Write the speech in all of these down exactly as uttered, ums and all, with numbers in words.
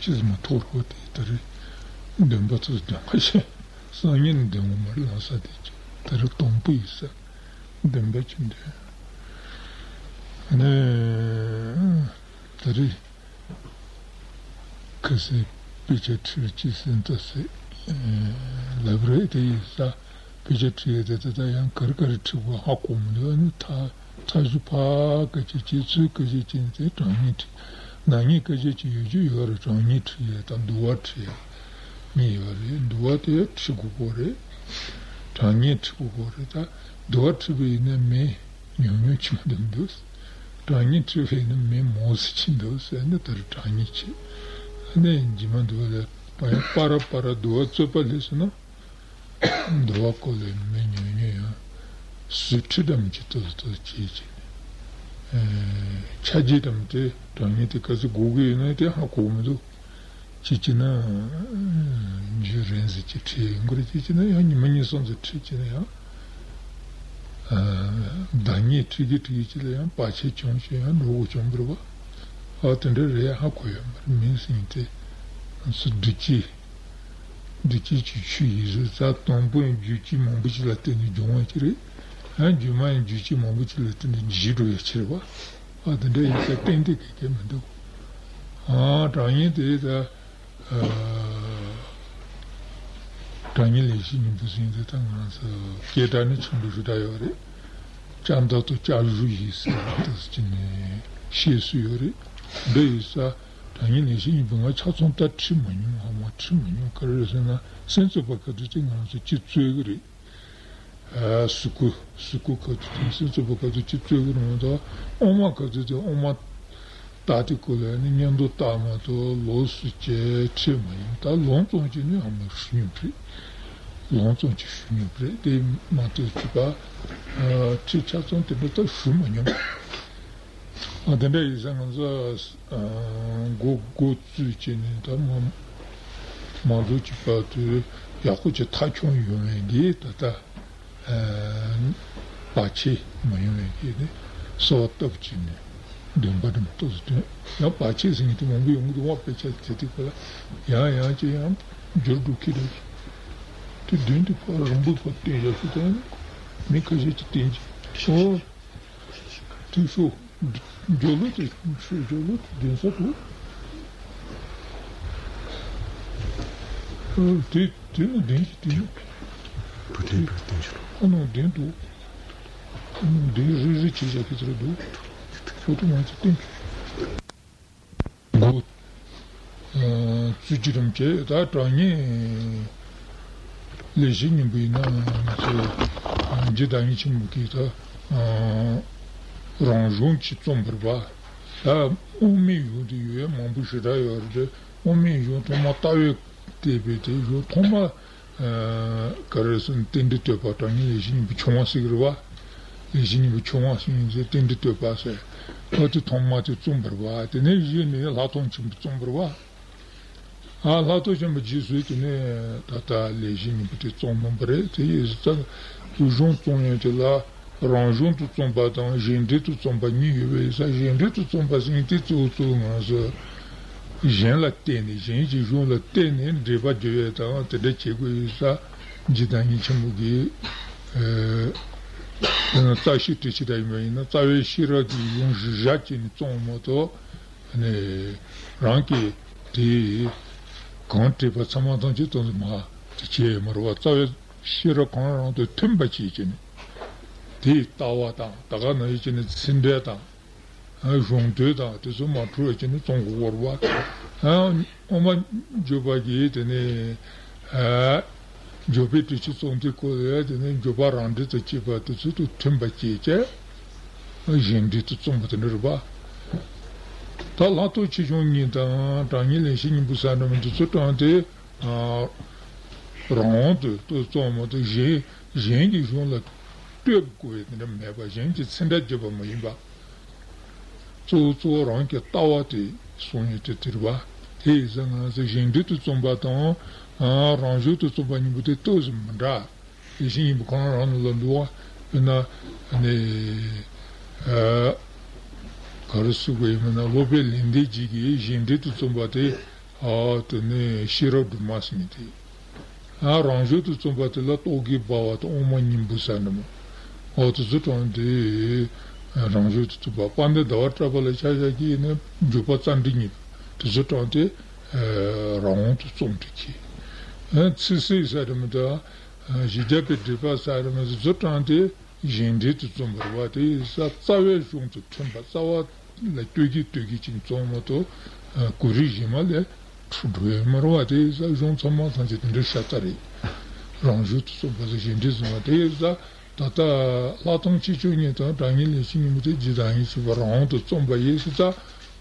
ཅི་ཟིག་མ་ཐོགས་རོགས་དེ་ད་རེས་འདོན་པ་ཚོ་འདོན་པ་བྱས། སང་ཉིན་འདོན་དགོས་མ་རེད་ལམ་སང་དེ་ཅི་ད་རེས་དང་པོ་ཡིན་ས་འདོན་པ་ཅི་འདོན། ཨ་ནི་ད་རེས་ཁ་སང་དཔེ་ཆ་ཁྲིད་ཅི་ཟིན་ད་ཟེར་ལབ་རེད། དེ་ཡིན་ས། དཔེ་ཆ་ཁྲིད་ཡས་དེ་ད་ལྟ་ཡང་ག་རེ་ག་རེ་ཁྲིད་དགོས་ཧ་གོ་མི་འདུག་ཨ་ནི་ཐ་ཐ་གཞི་ཕ་སྐད་ཆ་བྱས་ཚུལ་སྐད་ཆ་བྱས་ནས་དེ་དྲང་ངེས་ཁྲིད། ནག་ཉེས་སྐད་ཆ་ཅིག་ཡོད་རྒྱུ་ཡོད་རེད། དྲང་ངེས་ཁྲིད་ཡས་དང་བསྡུ་བ་ཁྲིད་ཡས་གཉིས་ཡོད་རེད། བསྡུ་བ་དེ་ཁྲིད་དགོས་གོ་རེད། དྲང་ངེས་ཁྲིད་དགོས་གོ་རེད། ད་བསྡུ་བ་ཁྲིད་པ་ཡིན་ན་མི་ཉུང་ཉུང་ཅིག་མ་གཏོགས་མི་འདུག་དྲང་ངེས་ཁྲིད་པ་ཡིན་ན་མི་མང་ཟིག་ཅིག་འདུག་ཟེར་ནས་ད་རེས་དྲང་ངེས་ཁྲིད། ཨ་ནི་རྗེས་མ་འདུག་ལ་པ་ཡང་པ་ར་པ་ར་བསྡུ་བ་རྩོད་པ་སླེབས་སོང་ན། འདུལ་བ་སྐོར་ལས་མི་ཉུང་ཉུང་ཡང་ཟུར་ཁྲིད་དམ་གྱི་ཏོག་ཏོག་བྱེད་ཀྱི་ནས། ཆ་རྒྱུས་དམ་དེ་དྲང་ངེས་དེ་ག་ཚོད་དགོས་ཀྱི་ཡོད་ན་དེ་ཧ་གོ་མི་འདུག་ཅི་བྱས་ན་རྒྱུན་རིང་ཟིག་ཅིག་ཁྲིད་ཡོང་གི་རེད། ཅི་བྱས་ན་ཡང་ཉི་མ་གཉིས་གསུམ་ཟིག་ཁྲིད་ཀྱི་ན་ཡང་། བདག་ཉིད་ཁྲིད་ཀྱི་ཁྲིད་ཀྱི་ཅི་ལ་ཡང་བར་ཆད་བྱུང་ཞིང་ཡང་འགྲོ་དགོས་བྱུང་བ་རེད་བ། ཨ་དེ་འདྲ་རེད་ཧ་གོ་ཡོད་མ་རེད། མིང་སྲིང་དེ་ང་ཚོ་བདུད་རྩི། འདི་སྐྱེས་ཀྱི་ཆུ་ཡིས་ཟེར་ས་དང་པོ་ཡང་རྒྱུ་རྐྱེན་མང་པོ་ཞིག་ལ་བརྟེན་ནས་འབྱུང་བ་ཅིག་རེད། ཡང་རྗེས་མ་ཡང་རྒྱུ་རྐྱེན་མང་པོ་ཞིག་ལ་བརྟེན་ནས་ཞི་འགྲོ་ཡ་ཅིག་རེད་བ། ཨ་དེ་འདྲ་ཡིན་ས་གཏན་གཏན་གེ་གེ་མི་འདུག་ཨ་དྲང་ངེས་དེ་ད་དྲང་ངེས་ལས་བཞི་སྙིང་པོ་ཟེར་དེ་ད་ང་ཚོ་སྐད་གྲགས་ནི་ཆེན་པོ་ཞེ་དྲག་ཡོད་རེད། ལྕགས་མདའ་དང་ལྕགས་གཞུ་ཡིས་ཟེར་བ་དེ་ཅི་ནས་ཤེས་སུ་ཡོད་རེད། འདི་ཡིན་ས། དྲང་ངེས་ལས་བཞི་སྙིང་པོ་ང་ཆ་ཚང་ད་ཁྲིད་མ་མྱོང་། ཧ་མ་ཁྲིད་མ་མྱོང་། ག་རེ་རེད་ཟེར་ན་སེམས་རྩོད་པ་ག་དུས་ཚེ་ང་ཚོ་སྤྱི་རྩོད་གི་རེད། ཨ་གཟུགས་སྐུ་གཟུགས་སྐུ་ག་དུས་ཚེ་སེམས་རྩོད་པ་ག་དུས་སྤྱི་རྩོད་གི་རེད་མ་གཏོགས་དབུ་མ་ག་དུས་ཚེ་དབུ་མ་ལྟ་དེ་ཀོ་ལ་ནི་བརྙན་ཐུང་ལྟ་མ་གཏོགས་ལོགས་སུ་བྱས་ཁྲིད་མ་མྱོང་། ད་ལོང་ཙོང་ཅིག་ནི་ཧ་མ་ཞུ་མྱོང་རེད། ལོང་ཙོང་ཅིག་ཞུ་མྱོང་རེད། དེ་མ་གཏོགས་ཅིག་པ་ཁྲིད་ཆ་ཚང་དེ་འདྲ་ད་ཞུ་མ་མྱོང་། ཨ་དེ་འདྲ་ཡིན་ཙང་ང་ཚོ་འགོ་འགོ་བཙུགས་བྱས་ནས་ད་མ་མ་འགྲོ་གཅིག་པ་དུས་ཡག་པོ་ཅིག་མཐའ་འཁྱོངས་ཡོང་བའི་གི་ད་ལྟ་བར་ཆད་མ་ཡོང་བའི་གི་ནི་གསོལ་བ་བཏབ་བྱས་ནས་འདོན་པ་འདྲ་མ་གཏོགས་སུ་ཐོན་ཡང་བར་ཆད་ཟེར་མཁན་དེ་མང་པོ་ཡོང་གི་འདུག་བ། དཔེ་ཆ་དེ་དེ་ཁོ་ལ་ཡང་ཡང་ཅི་ཡང་འགྱུར་འགྲོ་གི་རེད། དེ་མདུན་དུ་ཕར་རིང་པོ་ཕར་བསྟན་བཞག་ཤོག་དང་མི་ཁ་ཤས་ཀྱིས་བསྟན་གྱི་ཨོ། དེ་ཤོག་འཇོ་ལོ་དེ་ཤོག་འཇོ་ལོ་དེ་གདན་ས་དུ། དེ་དེ་ནི་གདན་ཞིག་དེ་ནི། བུ་དེ་བུ་དེ་ཤོག་ཨ་ནི་གདན་དུ། གདན་རེ་རེ་བྱས་བཞག་གི་ཚུལ་དུ། ཤོག་དུ་ང་ཚོ་བསྟན་གྱི། འགོ་བཙུགས་ཀྱི་རིམ་གྱིས་ད་དྲང་ངེས་ལས་བཞི་སྙིང་པོ་ཡིན་ན་ང་ཚོ་རྗེ་བདག་ཉིད་ཆེན་པོ་གིས་ད་རང་གཞུང་གིས་རྩོམ་པར་བ། ད་དབུ་མའི་གཞུང་དེ་ཡོད་ཡ་མང་པོ་ཞེ་དྲག་ཡོད་རེད། དབུ་མའི་གཞུང་ཐོག་མ་ལྟ་བའི་དེ་བས་དེ་གཞུང་ཐོག་མ་ག་རེ་ཟེར་ན་རྟེན་འབྲེལ་བསྟོད་པ་དྲང་ངེས་ལས་བཞི་སྙིང་པོ་ཆུང་བ་ཟེར་གི་རེད་བ། ལས་བཞི་སྙིང་པོ་ཆུང་བ་ཟེར་ཡིན་ཟེར་རྟེན་འབྲེལ་བསྟོད་པ་ཟེར། ཨ་དེ་ཐོག་མ་དེ་རྩོམ་པར་བ། དེ་ནས་གཞི་ནས་ལྷག་མཐོང་ཆེན་པོ་རྩོམ་པར་བ། ཨ་ལྷག་མཐོང་ཆེན་པོ་རྗེས་སུ་དེ་ནས་ད་ལྟ་ལས་བཞི་སྙིང་པོ་དེ་རྩོམ་པ་རེད། དེ་ཡིན་ཙང་གཞུང་རྩོམ་ཡོན་དེ་ལ་རང་གཞུང་དུ་རྩོམ་པ་དང་གཞན་འབྲེལ་དུ་རྩོམ་པ་གཉིས་ཡོད་པ་ཡིན་ཙང་གཞན་འབྲེལ་དུ་རྩོམ་པ་ཟེར་མཁན་དེ་གཙོ་བོ་གཙོ་བོ་ང་ཚོ་གཞན་ལ་བརྟེན་ནས་གཞན་གྱི་གཞུང་ལ་བརྟེན་ནས་འགྲེལ་པ་བརྗོད་ཡས་དང་དེ་འདྲ་བྱེད་དགོས་ཡིན་ཙང་རྗེ་བདག་ཉིད་ཆེན་པོ་གིས་ཨ་དཔེར་ན་རྩ་ཤེ་དྲི་ཆུ་འདྲ་ཡིན་པ་ཡིན་ན་རྩ་བའི་ཤེས་རབ་ཀྱི་གཞུང་བཞི་བཞག་བྱས་ནས་རྩོམ་མ་གཏོགས། ནས་རང་གིས་དེ་གང་བྲིས་པ་ཚང་མ་ཐམས་ཅད་དོན་དུ་མ་དེ་བྱས་ཡོད་མ་རེད་བ། རྩ་བའི་ཤེས་རབ་གང་རང་དང་མཐུན་པ་བྱས་བྱས་ནས་དེའི་ལྟ་བ་དང་ད་ག་ནང་བཞིན་བྱས་ནས་ཚིག་འགྲེལ་དང་གཞུང་དོན་དང་དེ་ཚོ་མ་འཁྲུལ་བ་བྱས་ནས་རྩོམ་དགོས་པ་རེད་བ། དབུ་མ་འཇུག་པ་གིས་དེ་ནས་འཇུག་པའི་དྲི་ཆུ་རྩོམ་དེ་ཀོ་ལས་དེ་ནས་འཇུག་པ་རང་འགྲེལ་དང་བཅས་པ་དེ་ཚོ་དང་མཐུན་པ་བྱས་བྱས། གཞན་འགྲེལ་དུ་རྩོམ་པ་དེ་འདྲ་རེད་པ། ད་ལྷག་མཐོང་ཆེ་ཆུང་གཉིས་དང་དྲང་ངེས་ལས་བཞི་སྙིང་པོ་ཟེར་འདྲ་མི་འདི་ཚོ་དྲངས་ཏེ། རང་དབང་དུ་དུ་རྩོམ་མ་གཏོགས་གཞན་གཞན་གྱི་གཞུང་ལ་ལྟོས་དགོས་པའི་དེ་འདྲ་མེད་པ། གཞན་གྱི་ཚིག་འགྲེལ་བརྗོད་པ་མ་ཡིན་པ། གཙོ་བོ་གཙོ་བོ་རང་གི་ལྟ་བ་དེ་གསུང་ཡས་དེ་དེ་རེད་པ། དེ་ཡིན་ཙང་ང་ཚོ་གཞན་འགྲེལ་དུ་རྩོམ་པ་དང་རང་གཞུང་དུ་རྩོམ་པ་གཉིས་པོ་དེ་ཏོག་ཙམ་མི་འདྲ། ལས་བཞི་སྙིང་པོ་གང་རང་ནང་ལ་འདུག་བ། དཔེར་ན་ནི་ཨ་ག་རེ་ཟེར་དགོས་ཡིན་མིན་ན་སློབ་དཔོན་ལེགས་ལྡན་འབྱེད་ཀྱིས་གཞན་འགྲེལ་དུ་རྩོམ་པ་དེ་ ཨ་དེ་ནས་ཤེས་རབ་སྒྲོན་མ་ཟེར་མཁན་དེ། ཨ་རང་བཞིན་དུ་བརྩམས་པ་དེ་ལ་རྟོག་གེ་འབར་བ་དང་དབུ་མ་སྙིང་པོ་ཟེར་འདྲ་མོ། ཨོ་དེ་ཚོ་དྲངས་ཏེ་རང་བཞིན་དུ་བརྩམས་པ། དཔལ་ལྡན་ཟླ་བ་གྲགས་པ་ལ་ཆ་བཞག་གི་ནི་འཇུག་པ་རྩ་འགྲེལ་གཉིས་པ་དེ་ཚོ་དྲངས་ཏེ་རང་དབང་དུ་རྩོམ་དེ་གི། ཨ་ཚིག་གསལ་ཟེར་འདྲ་མོ་དང་གཞལ་བྱ་པའི་སྒྲིབ་པ་ཟེར་འདྲ་མོ་དེ་ཚོ་དྲངས་ཏེ། གཞན་འགྲེལ་དུ་རྩོམ་པ་རེད་བ། དེ་ཡིན་ཙང་རྩ་བའི་གཞུང་དང་མཐུན་པ། རྩ་བ་ལ་ལྟོས་ཀྱི་ལྟོས་ཀྱི་ཅིག་རྩོམ་མ་གཏོགས་གོ་རིམ་གཞན་མ་ལས་འཁྲུལ་འགྲོ་ཡོད་མ་རེད་བ། དེ་ཡིན་ཙང་གཞུང་ཚང་མ་ཐམས་ཅད་དེ་འདྲའི་ཤ་སྟག་རེད། རང་བཞིན་དུ་རྩོམ་པ་དང་གཞན་འགྲེལ་རྩོམ་པ། དེ་ཡིན་ཙང་ད་ལྟ་ལྷག་མཐོང་ཆེ་ཆུང་གཉིས་དང་དྲང་ངེས་ལེགས་བཤད་གཉིས་པོ་དེ་རྗེ་བདག་ཉིད་ཆེན་པོས་རང་དབང་དུ་རྩོམ་པ་ཡིན་ཙང་།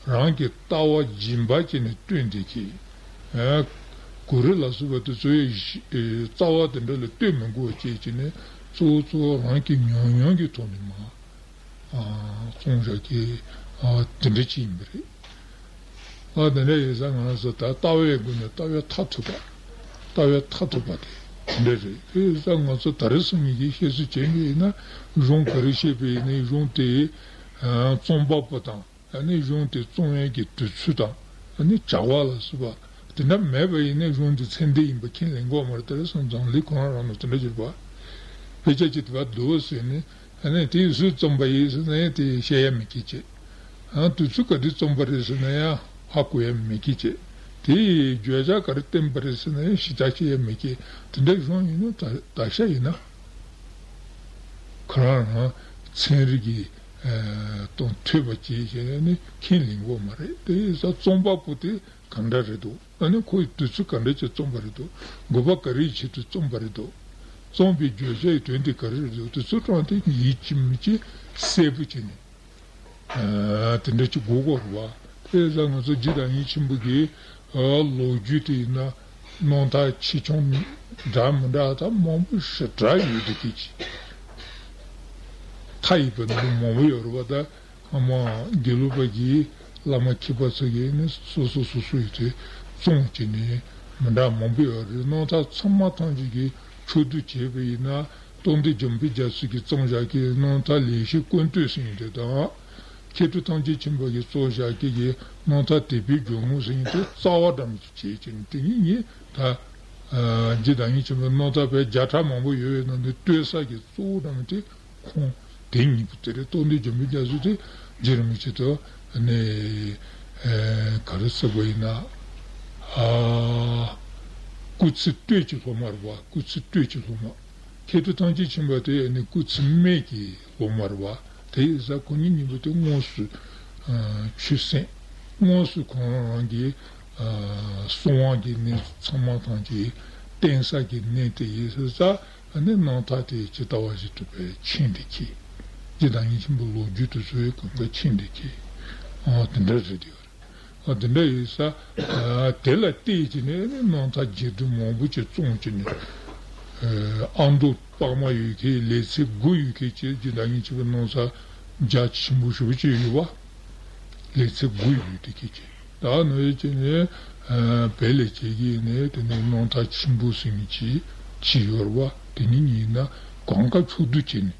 རང་གི་ལྟ་བ་སྦྱིན་པ་བྱས་ནས་སྟོན་དེ་གི། ཨ་གོ་རིམ་ལ་སོགས་པ་དེ་ཚོའི་གཞི་ཨེ་རྩ་བ་དེ་འདྲ་ལ་ལྟོས་མི་དགོས་པ་བྱས་བྱས་ནས་གཙོ་བོ་གཙོ་བོ་རང་གི་ཉམས་མྱོང་གི་ཐོག་ནས་མར་ཨ་རྩོམ་བཞག་གི་ཨ་དེ་འདྲ་ཅིག་ཡིན་པ་རེད། ཨ་དེ་འདྲ་ཡིན་ཙང་ང་ཚོ་ད་ལྟ་བའི་སྒོ་ནས་ལྟ་བའི་མཐར་ཐུག་པ། ལྟ་བའི་མཐར་ཐུག་པ་དེ་དེ་འདྲ་རེད། དེ་ཡིན་ཙང་ང་ཚོ་ད་རེས་སང་ཉིན་གྱི་བཤད་སྲོལ་བྱས་པ་ཡིན་ན་གཞུང་ག་རེ་བཤད་པ་ཡིན་ནའི་གཞུང་དེ་ཨ་རྩོམ་པ་པོ་དང་། ཨ་ནི་གཞུང་དེ་རྩོམ་ཡས་ཀྱི་དུས་ཚོད་དང་། ཨ་ནི་བྱ་བ་ལ་སོགས་པ་དེ་འདྲ་མེད་པ་ཡིན་ན་གཞུང་དེ་ཚད་ལྡན་ཡིན་པ་ཁས་ལེན་གྱི་ཡོད་མ་རེད། དེ་རེད་སོང་ཙང་ལས་ཁོ་རང་རང་ལ་དེ་འདྲ་བྱེད་པ། དཔེ་ཆ་ཅིག་དེ་བར་འདུག་ཟེར་ནས། ཨ་ནི་དེ་སུས་རྩོམ་པ་ཡིན་ཟེར་ན་ཡང་དེ་བཤད་ཡ་མི་སྐྱིད་བྱེད། ཨ་དུས་ཚོད་ག་དུས་རྩོམ་པ་རེད་ཟེར་ན་ཡང་ཧ་གོ་ཡ་མི་སྐྱིད་བྱེད། དེ་ཡི་བརྗོད་བྱ་ག་རེ་བསྟན་པ་རེད་ཟེར་ན་ཡང་ཞིབ་ཆ་བཤད་ཡ་མི་སྐྱིད། དེ་འདྲ་གཞུང་ཡིན་ན་ད་ད་ཤ་ཡིན་ན། ཁོ་རང་རང་ཚན་རིག་གི་ཨ་དང་མཐུན་པ་བྱས་བྱས་ནས་ནི་ཁས་ལེན་གྱི་ཡོད་མ་རེད། དེ་ཡིན་ཙང་རྩོམ་པ་པོ་དེ་གང་འདྲ་རེད་འདུག་ཨ་ནི་ཁོ་ཡི་དུས་ཚོད་གང་འདྲ་ཅིག་རྩོམ་པ་རེད་འདུག་དགོས་པ་ག་རེའི་ཆེད་དུ་རྩོམ་པ་རེད་འདུག་རྩོམ་པའི་བརྗོད་བྱ་ཡི་དོན་དེ་ག་རེ་རེད་འདུག་དེ་ཚོ་དྲངས་ཏེ་ཡིད་ཆེས་མི་ཆེས་གསལ་པོ་བྱས་ནས། ཨ་དེ་འདྲ་ཅིག་དགོས་ཀྱི་ཡོད་རེད་བ། དེ་ཡིན་ཙང་ང་ཚོ་རྗེ་བདག་ཉིད་ཆེན་པོ་གིས་ཨ་ལོ་རྒྱུས་དེ་ཡིན་ན་རྣམ་ཐར་ཆེ་ཆུང་འདྲ་མི་འདྲ་ད་མང་པོ་ཞེ་དྲག་ཡོད་དེ་སྐད་ཅིག་མཐའ་ཡས་པ་འདི་མང་པོ་ཡོད་རེད་བ། ད་སྔ་མ་དགེ་ལུགས་པ་གི་བླ་མ་མཁས་པ་ཚོ་གིས་ནི་སོ་སོ་སོ་སོ་ཡི་དེ་རྩོམ་བྱས་ནས་མི་འདྲ་མང་པོ་ཡོད་རེད། རྣམ་ཐར་ཚང་མ་ཐམས་ཅད་ཀྱི་ཕྱོགས་བསྡུས་བྱས་པ་ཡིན་ན། རྟོགས་ལྡན་འཇམ་དཔལ་རྒྱ་མཚོ་གིས་རྩོམ་བཞག་གི་རྣམ་ཐར་ལེགས་བཤད་ཀུན་བཏུས་ཟེར་མཁན་དེ་དང་། མཁས་གྲུབ་ཐམས་ཅད་མཁྱེན་པ་གིས་རྩོམ་བཞག་གི་གི་རྣམ་ཐར་དད་པའི་སྒྲོན་མེ་ཟེར་མཁན་དེ་རྩ་བ་འདྲ་མོ་ཅིག་བྱས་ཀྱི་ནི་དེ་གཉིས་གཉིས་ད། ཨ་རྗེ་བདག་ཉིད་ཆེན་པོའི་རྣམ་ཐར་བརྒྱ་ཕྲག་མང་པོ་ཡོད་པའི་ནང་ནས་བཏོན་ས་གི་གཙོ་བོ་འདྲ་མོ་དེ་ཁོང་དེ་གཉིས་པོ་དེ་རེད། རྟོགས་ལྡན་འཇམ་དཔལ་རྒྱ་མཚོ་དེ་རྗེ་རིན་པོ་ཆེ་དང་ནི་ཨ་ག་རེ་ཟེར་བ་ཡིན་ན། ཨ་སྐུ་ཚེ་སྟོད་ཀྱི་སློབ་མ་རེད་བ། སྐུ་ཚེ་སྟོད་ཀྱི་སློབ་མ། མཁས་གྲུབ་ཐམས་ཅད་མཁྱེན་པ་དེ་ནི་སྐུ་ཚེ་སྨད་ཀྱི་སློབ་མ་རེད་བ། དེ་ཡིན་ཙང་ཁོ་གཉིས་གཉིས་པོ་དེ་དངོས་སུ་ཨ་ཆོས་གསན། དངོས་སུ་ཁོང་རང་གིས་ཨ་གསང་བ་གི་གནས་ཚང་མ་ཐམས་ཅད་བསྟན་ས་གི་གནས་དེ་ཡིན་ཙང་ཨ་ནི་རྣམ་ཐར་དེ་ཇི་ལྟ་བ་བཞིན་དུ་བས་མཁྱེན་ཏེ་གི། རྗེ་བདག་ཉིད་ཆེན་པོའི་ལོ་རྒྱུས་དེ་ཚོའི་གང་ག་མཁྱེན་ཏེ་གི། ཨ་དེ་འདྲ་རེད་དེ། ཨ་དེ་འདྲ་ཡིན་ཙང་ཨ་དེ་ལ་བལྟས་བྱས་ནས་ནི་རྣམ་ཐར་རྒྱས་བསྡུས་མང་པོ་ཅིག་རྩོམ་བྱས་ནས། ཨ་མདོ་དཔག་མ་ཡོད་མཁན་ལེ་ཚན་དགུ་ཡོད་མཁན་ཅིག་རྗེ་བདག་ཉིད་ཆེན་པོའི་རྣམ་ཐར་རྒྱ་ཆེན་པོ་ཞེ་པོ་ཅིག་ཡོད་པ། ལེ་ཚན་དགུ་ཡོད་དེ་སྐད་ཅིག་ད་ནི་ཡོད་ཅིག་ནི་ཨ་བལ་ལས་བྱེད་ཀྱི་ནི་དེ་ནི་རྣམ་ཐར་ཆེན་པོ་ཟེར་མཁན་ཅིག་ཅིག་ཡོད་རེད་བ། དེ་གཉིས་ཡིན་ན་གང་ག་ཕྱོགས་བསྡུས་བྱས་ནས།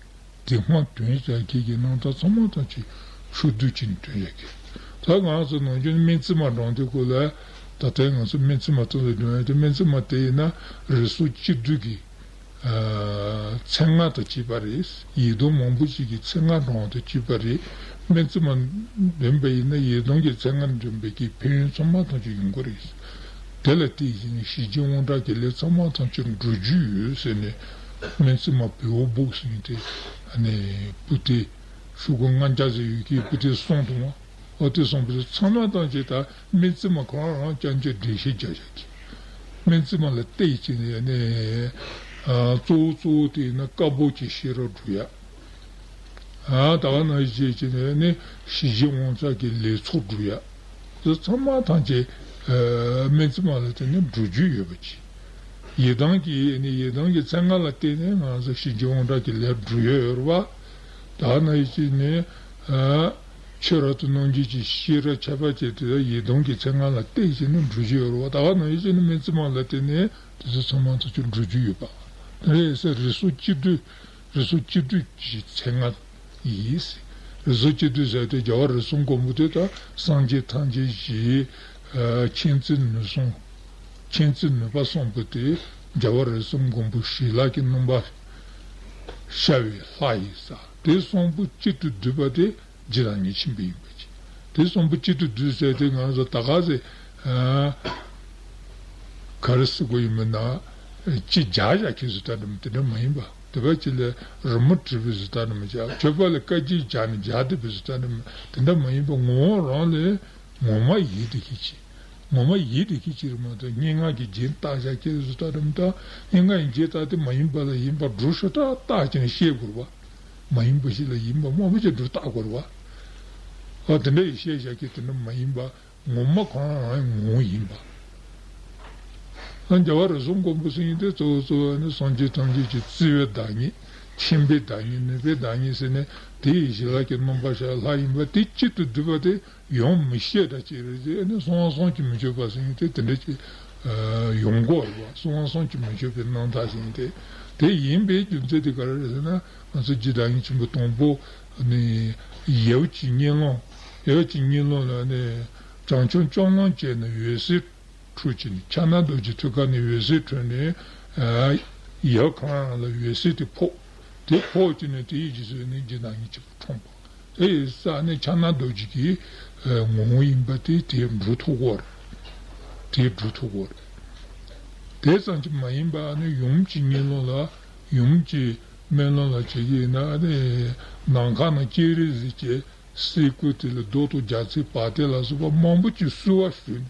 དེ་སྔ་དོན་བྱ་མཁན་གྱི་རྣམ་ཐར་ཚང་མ་ཐམས་ཅད་ཕྱོགས་བསྡུས་ཀྱིས་དོན་བྱ་མཁན། ད་ང་ཚོ་ནམ་རྒྱུན་སྨན་རྩིས་མ་སྦྱངས་དུས་སྐབས་ལ། ད་ལྟའི་ང་ཚོ་སྨན་རྩིས་མ་ཐོན་ལ་སྦྱོང་ཡ་དེ། སྨན་རྩིས་མ་དེ་ཡིན་ན་རིགས་གསུམ་གཅིག་བསྡུས་ཀྱི་ཨ་མཚན་སྔགས་དང་བཅས་པ་རེད། ཡི་དམ་མང་པོ་ཞིག་གི་མཚན་སྔགས་སྦྱང་དང་བཅས་པ་རེད། སྨན་རྩིས་མ་འདོན་པ་ཡིན་ན་ཡི་དམ་གྱི་མཚན་སྔགས་འདོན་པའི་གི་ཕན་ཡོན་ཚང་མ་ཐམས་ཅད་ཡོང་གི་རེད། དེ་ལ་བརྟེན་བྱས་ནས་ཞི་རྒྱས་དབང་དྲག་གི་ལས་ཚང་མ་ཐམས་ཅད་འགྲུབ་རྒྱུ་ཡོད་ཟེར་ནས། སྨན་རྩིས་མ་བེའུ་སྦུག་ཟེར་མཁན་དེ་ཨ་ནི་པོ་ཏི་ཤོག་གུ་ལྔ་བརྒྱ་ཟེར་ཡོད་ཀྱི་པོ་ཏི་གསུངས་འདུག་མ། འོ་དེ་གསུངས་པ་ཚང་མ་ཐམས་ཅད་ད་སྨན་རྩིས་མ་ཁོ་རང་རང་རྐྱང་རྐྱང་འགྲེལ་བཤད་རྒྱག་བཞག་གི། སྨན་རྩིས་མ་ལ་བལྟས་བྱས་ནས་ཨ་ནི་ཨ་གཙོ་བོ་གཙོ་བོ་དེ་ཡིན་ན་བཀའ་པོད་ཀྱི་ཤེས་རབ་སྒྲུབ་ཡ། ཨ་ད་ག་ནང་བཞིན་བྱས་ནས་ནི་ཞི་རྒྱས་དབང་དྲག་གི་ལས་ཚོགས་སྒྲུབ་ཡ། དེ་ཚང་མ་ཐམས་ཅད་ཨ་སྨན་རྩིས་མ་ལ་བརྟེན་ནས་སྒྲུབ་རྒྱུ་ཡོད་པ་ཅིག་ཡི་དམ་གྱི་ནི་ཡི་དམ་གྱི་མཚན་སྔགས་ལ་བརྟེན་ནས་ང་ཚོ་ཞི་རྒྱས་དབང་དྲག་གི་ལས་སྒྲུབ་ཡ་ཡོད་རེད་བ། ད་ག་ནང་བཞིན་ནི་ཨ་ཆོས་རབ་ཏུ་རྣམ་འབྱེད་ཀྱི་ཤེས་རབ་ཁྱད་པར་ཅན་དེ་ཡི་དམ་གྱི་མཚན་སྔགས་ལ་བརྟེན་བྱས་ནས་སྒྲུབ་རྒྱུ་ཡོད་རེད་བ། ད་ག་ནང་བཞིན་ནི་སྨན་རྩིས་མ་ལ་བརྟེན་ནས་དེ་ཚོ་ཚང་མ་ཐམས་ཅད་སྒྲུབ་རྒྱུ་ཡོད་པ་རེད་ཟེར། རིགས་གསུམ་གཅིག་བསྡུས། རིགས་གསུམ་གཅིག་བསྡུས་ཀྱི་མཚན་སྔགས་ཡིན། རིགས་གསུམ་གཅིག་བསྡུས་ཟེར་ཏེ་རྒྱལ་བ་རིགས་གསུམ་མགོན་པོ་དེ་དང་སངས་རྒྱས་ཐམས་ཅད་ཀྱི་ མཁྱེན་བརྩེ་ནུས་གསུམ། མཁྱེན་བརྩེ་ནུས་པ་གསུམ་པོ་དེ་རྒྱལ་བ་རིགས་གསུམ་མགོན་པོ་ཞི་ལྷ་གི་སྣང་བ་ཤར་བའི་ལྷ་ཡིན་ས། དེ་གསུམ་པོ་གཅིག་ཏུ་བསྡུས་པ་དེ་རྗེ་བདག་ཉིད་ཆེན་པོ་ཡིན་པ་ཅིག་དེ་གསུམ་པོ་གཅིག་ཏུ་བསྡུས་ཟེར་དེ་ང་ཚོ་ད་ག་ཟེ་ག་རེ་ཟེར་དགོས་ཡིན་མིན་ན། ཅི་བྱ་བཞག་ཁྱེད་ཟེར་ལྟ་འདྲ་མི་དེ་འདྲ་མ་ཡིན་པ། དེ་བ་ཅི་ལས་རི་མོ་བྲིས་པའི་ཟེར་ལྟ་འདྲ་མི་བྱ། མཆོད་པ་ལ་བཀའ་དྲིན་བྱ་ནས་བྱ་དེ་བའི་ཟེར་ལྟ་འདྲ་མི་དེ་འདྲ་མ་ཡིན་པ། ངོ་བོ་རང་ལས་ངོ་མ་ཡིད་དེ་ཁྱེད་ཅིག་ངོ་མ་ཡིད་དེ་ཁྱེད་ཅིག་རེད་མ་གཏོགས། སྙན་ངག་གི་རྒྱན་བཏགས་བཞག་ཁྱེད་ཟེར་ལྟ་འདྲ་མི་ལྟ། སྙན་ངག་གི་རྒྱན་བཏགས་དེ་མ་ཡིན་པ་ལ་ཡིན་པ་སྒྲུབ་ཤོག་ད་བཏགས་ཀྱང་ཤེས་དགོས་པ། མ་ཡིན་པ་ཞིག་ལ་ཡིན་པ་མང་པོ་ཅིག་སྒྲུབ་བཏགས་དགོས་པ། ཨ་དེ་འདྲ་ཡི་ཤེས་བཞག་ཁྱེད་དེ་འདྲ་མ་ཡིན་པ། ངོ་མ་ཁོ་རང་རང་ངོ་བོ་ཡིན་པ། ཨ་རྒྱལ་བ་རིགས་གསུམ་མགོན་པོ་ཟེར་མཁན་དེ་གཙོ་བོ་གཙོ་བོ་ནི་སངས་རྒྱས་ཐམས་ཅད་ཀྱི་བརྩེ་བའི་བདག་ཉིད། མཁྱེན་པའི་བདག་ཉིད། ནུས་པའི་བདག་ཉིད་ཟེར་ནས་དེ་ཡི་ཞི་ལྷ་གི་སྣང་བ་ཤར་ལྷ་ཡིན་པ་དེ་གཅིག་ཏུ་བསྡུས་པ་དེ་ཡོང་མི་ཤེས་འདྲ་ཅིག་རེད་ཟེར་ནས་གསང་བ་བསམ་གྱིས་མི་ཆོད་པ་ཟེར་མཁན་དེ་དེ་འདྲ་ཅིག་ཡོང་གོ་རེད་བ། གསང་བ་བསམ་གྱིས་མི་ཆོད་པའི་རྣམ་ཐར་ཟེར་མཁན་དེ། དེ་ཡིན་པའི་རྒྱུ་མཚན་དེ་ག་རེ་རེད་ཟེར་ན། ང་ཚོ་རྗེ་བདག་ཉིད་ཆེན་པོ་དང་པོ་ནི་ཡབ་ཀྱི་གཉིད་ལམ། ཡབ་ཀྱི་གཉིད་ལམ་ལ་ནི་བྱང་ཆུབ་སྤྱོད་ལམ་བྱས་ནས་འོད་གསལ་འཕྲོས་ཀྱི་ནི། ཕྱག་ན་རྡོ་རྗེ་ཐུགས་ཀ་ནས་འོད་གསལ་འཕྲོས་ནས་ཨ་ཡབ་ཁོ་རང་ལ་འོད་གསལ་དེ་ཕོག་དེ་ཕོག་ཀྱི་ནི་དེའི་རྗེས་སུ་ནི་རྗེ་བདག་ཉིད་ཆེན་པོ་འཁྲུངས་པ། དེ་ཡི་ས་ནི་ཕྱག་ན་རྡོ་རྗེ་གི་ངོ་བོ་ཡིན་པ་དེ་དེ་འགྲུབ་ཐུབ་ཀྱི་ཡོད་རེད། དེ་འགྲུབ་ཐུབ་ཀྱི་ཡོད་རེད། དེ་ཙམ་གྱིས་མ་ཡིན་པ་ནི་ཡུམ་གྱི་གཉིད་ལམ་ལ། ཡུམ་གྱི་སྨོན་ལམ་ལ་བྱེད་ཀྱི་ཡིན་ན་ནི་ནམ་མཁའ་ནང་སྤྱན་རས་གཟིགས་ཀྱི་སེ་གོལ་དེ་ལ་རྡོ་དང་རྒྱ་མཚོའི་བ་དན་ལ་སོགས་པ་མང་པོ་ཅིག་བསུ་བ་ཞུས་ནས།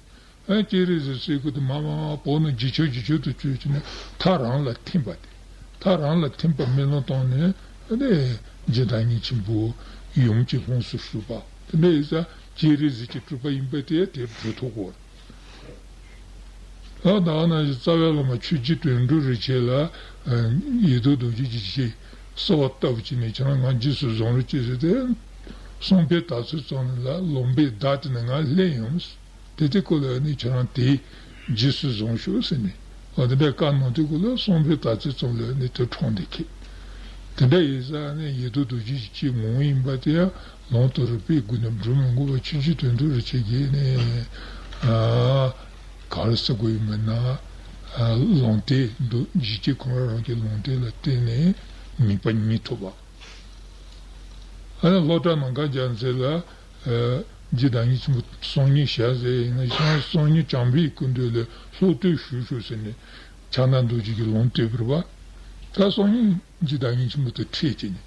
ཨ་སྤྱན་རས་གཟིགས་སེ་གོལ་དེ་མར་མར་མར་བོར་ནས་འཇིགས་ཆོག་འཇིགས་ཆོག་ཏུ་བྱས་ཀྱི་ནས་མཐའ་རང་ལ་ཐིམ་པ་དེ། མཐའ་རང་ལ་ཐིམ་པ་སྨོན་ལམ་བཏང་ནས་ཨ་ནི་རྗེ་བདག་ཉིད་ཆེན་པོ་ཡུམ་གྱི་ལྷུམས་སུ་ཞུགས་པ། དེ་འདྲ་ཡིན་ཙང་སྤྱན་རས་གཟིགས་ཀྱི་སྤྲུལ་པ་ཡིན་པ་དེ་དེ་འགྲུབ་ཐུབ་ཀྱི་ཡོད་རེད། ཨ་ད་ག་ནང་བཞིན་རྩ་བའི་བླ་མ་ཆོས་རྗེ་དོན་གྲུབ་རིན་ཆེན་ལ་ཡེ་ཏོ་རྡོ་རྗེ་གིས་ཅིག་གསོལ་བ་བཏབ་བྱས་ནས་ཁྱེད་རང་ང་རྗེས་སུ་བཟུང་རོགས་གྱིས་ཟེར་ཏེ། གསང་ཕུད་དར་ཚོན་བཙོང་ནས་ལ་ལུང་པའི་བདག་དེ་ནས་ང་ལེན་ཡོང་། དེ་དེ་སྐོར་ལ་ནི་ཁྱེད་རང་དེ་རྗེས་སུ་བཟུང་ཤོག་ཟེར་ནས། འོ་དེ་འདྲའི་བཀའ་གནང་དུས་སྐོར་ལ་གསང་ཕུད་དར་ཚོན་བཙོང་ལ་ནི་དེ་འཕྲོག་འདི་ཁྱེར། དེ་འདྲ་ཡིན་ཙང་ནི་ཡེ་ཏོ་རྡོ་རྗེ་གི་ཅིག་ངོ་བོ་ཡིན་པ་དེ་ཡང་ལུང་དང་རིགས་པའི་སྒོ་ནས་སྒྲུབ་མི་དགོས་པ། ཆོས་རྗེ་དོན་གྲུབ་རིན་ཆེན་གྱིས་ནི་ཨ་ག་རེ་ཟེར་དགོས་ཡིན་མིན་ན། ཨ་ལུང་བསྟན་འདུག་འཇིགས་བྱེད་ཁོ་རང་རང་གི་ལུང་བསྟན་ལ་བརྟེན་ནས་ངེས་པ་རྙེད་ཐུབ་པ། ཨ་ནི་ལྷོ་བྲག་ནམ་མཁའ་རྒྱལ་མཚན་ལ་ཨ་རྗེ་བདག་ཉིད་ཆེན་པོ་གསང་སྙིང་ཞལ་ཟེར་ཡིན་ན་ཡང་གསང་སྙིང་བྱམས་པའི་སྐུ་མདུན་ལ་སློབ་སྟོན་ཞུ་ཞུ་ཟེར་ནས་ཕྱག་ན་རྡོ་རྗེ་གི་ལུང་བསྟན་པར་བ། ད་གསང་སྙིང་རྗེ་བདག་ཉིད་ཆེན་པོ་དང་འཕྲད་ཀྱི་ནི།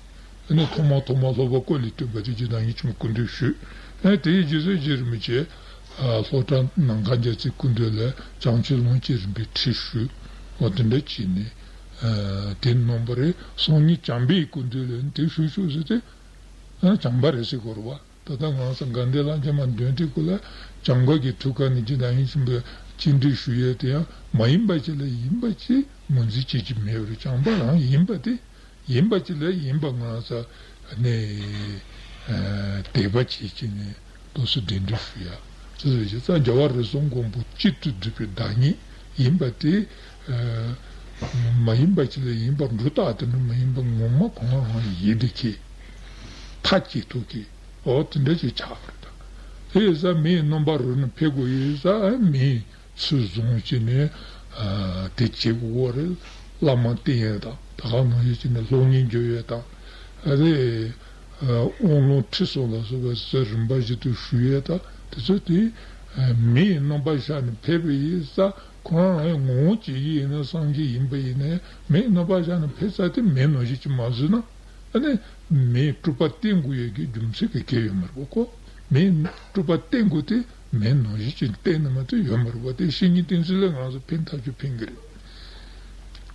ཨ་ནི་ཐོག་མ་ཐོག་མ་སློབ་པ་ཀོ་ལི་སྟོན་པ་དེ་རྗེ་བདག་ཉིད་ཆེན་པོ་སྐུ་མདུན་ཞུས། ཨ་དེའི་རྗེས་སུ་རྗེ་རིན་པོ་ཆེ་ཨ་ལྷོ་བྲག་ནམ་མཁའ་རྒྱལ་མཚན་སྐུ་མདུན་ལ་བྱང་ཆུབ་ལམ་གྱི་རིམ་པའི་ཁྲིད་ཞུས། འོ་དེ་འདྲ་བྱས་ནས་ཨ་དེ་གནང་བ་རེད། གསང་སྙིང་བྱམས་པའི་སྐུ་མདུན་ལ་ནི་དེ་ཞུ་ཞུ་ཟེར་ཏེ་ཨ་བྱམས་པ་རེད་ཟེར་དགོས་རེད་བ། ད་ལྟ་ང་ཚོ་དགའ་ལྡན་ལྷ་མཇལ་མ་འདོན་དུས་སྐོར་ལ་བྱམས་མགོན་གྱི་ཐུགས་ཀ་ནས་རྗེ་བདག་ཉིད་ཆེན་པོས་སྤྱན་འདྲེན་ཞུ་ཡས་དེ་ཡང་མ་ཡིན་པ་ཅིག་ལ་ཡིན་པ་ཅིག་ངོས་འཛིན་བྱེད་ཀྱི་མེད་པར་བྱམས་པ་རང་ཡིན་པ་དེ། ཡིན་པ་ཅིག་ལ་ཡིན་པ་ང་ཚོ་ནས་ཨ་དད་པ་བྱེད་ཀྱི་ནས་ལོགས་སུ་གདན་འདྲེན་ཞུ་ཡ། ཅི་ཟེར་ཞེ་ས་རྒྱལ་བ་རིགས་གསུམ་མགོན་པོ་གཅིག་ཏུ་བསྡུས་པའི་བདག་ཉིད་ཡིན་པ་དེ། ཨ་མ་ཡིན་པ་ཅིག་ལ་ཡིན་པ་འགྲོ་རྟགས་དེ་འདྲ་མ་ཡིན་པ་ངོ་མ་གང་རང་ཡིན་དེ་ཁྱེད་ཐག་བཅད་ཐུབ་ཀྱི། འོ་དེ་འདྲ་ཅིག་ཆགས་པ་རེད་ད། དེ་ཡིན་ས་མིའི་རྣམ་པ་རོལ་ནས་ཕེབས་དགོས་ཡོད་ས་མིའི་ཚུལ་བཟུང་བྱས་ནས་ཨ་དེ་བྱེད་དགོས་རེད། བླ་མ་བསྟེན་ཡས་དང་ད་ག་ནང་བཞིན་བྱས་ནས་སློབ་གཉེར་བརྒྱབ་ཡས་དང་། ཨ་རེ། ཨ་དབང་ལུང་ཁྲིད་གསུམ་ལ་སོགས་པ་ཟེར་རིམ་པ་བཞིན་དུ་ཞུ་ཡས་དང་དེ་ཚོ་དེ་ཨ་མིའི་རྣམ་པ་ཤར་ནས་ཕེབས་པ་ཡིན་ས། ཁོ་རང་རང་ངོ་བོ་ཅིག་ཡིན་ན་སངས་རྒྱས་ཡིན་པ་ཡིན་ནའི་མིའི་རྣམ་པ་ཤར་ནས་ཕེབས་ས་དེ་མི་ནང་བཞིན་ཅིག་མ་བཟོས་ན། ཨ་ནི་མིའི་སྤྲུལ་པ་བསྟེན་དགོས་ཡས་ཀྱི་རྒྱུ་མཚན་གྱི་གལ་ཡོད་མ་རེད་པ་ཁོ། མིའི་སྤྲུལ་པ་བསྟེན་དགོས་དེ་མི་ནང་བཞིན་ཅིག་བསྟེན་ན་མ་གཏོགས་ཡོད་མ་རེད་པ། དེ་བཤེས་གཉེན་བསྟེན་ཚུལ་ལས་ང་ཚོ་ཕན་ཐག་ཆོད་ཕན་གི་རེད།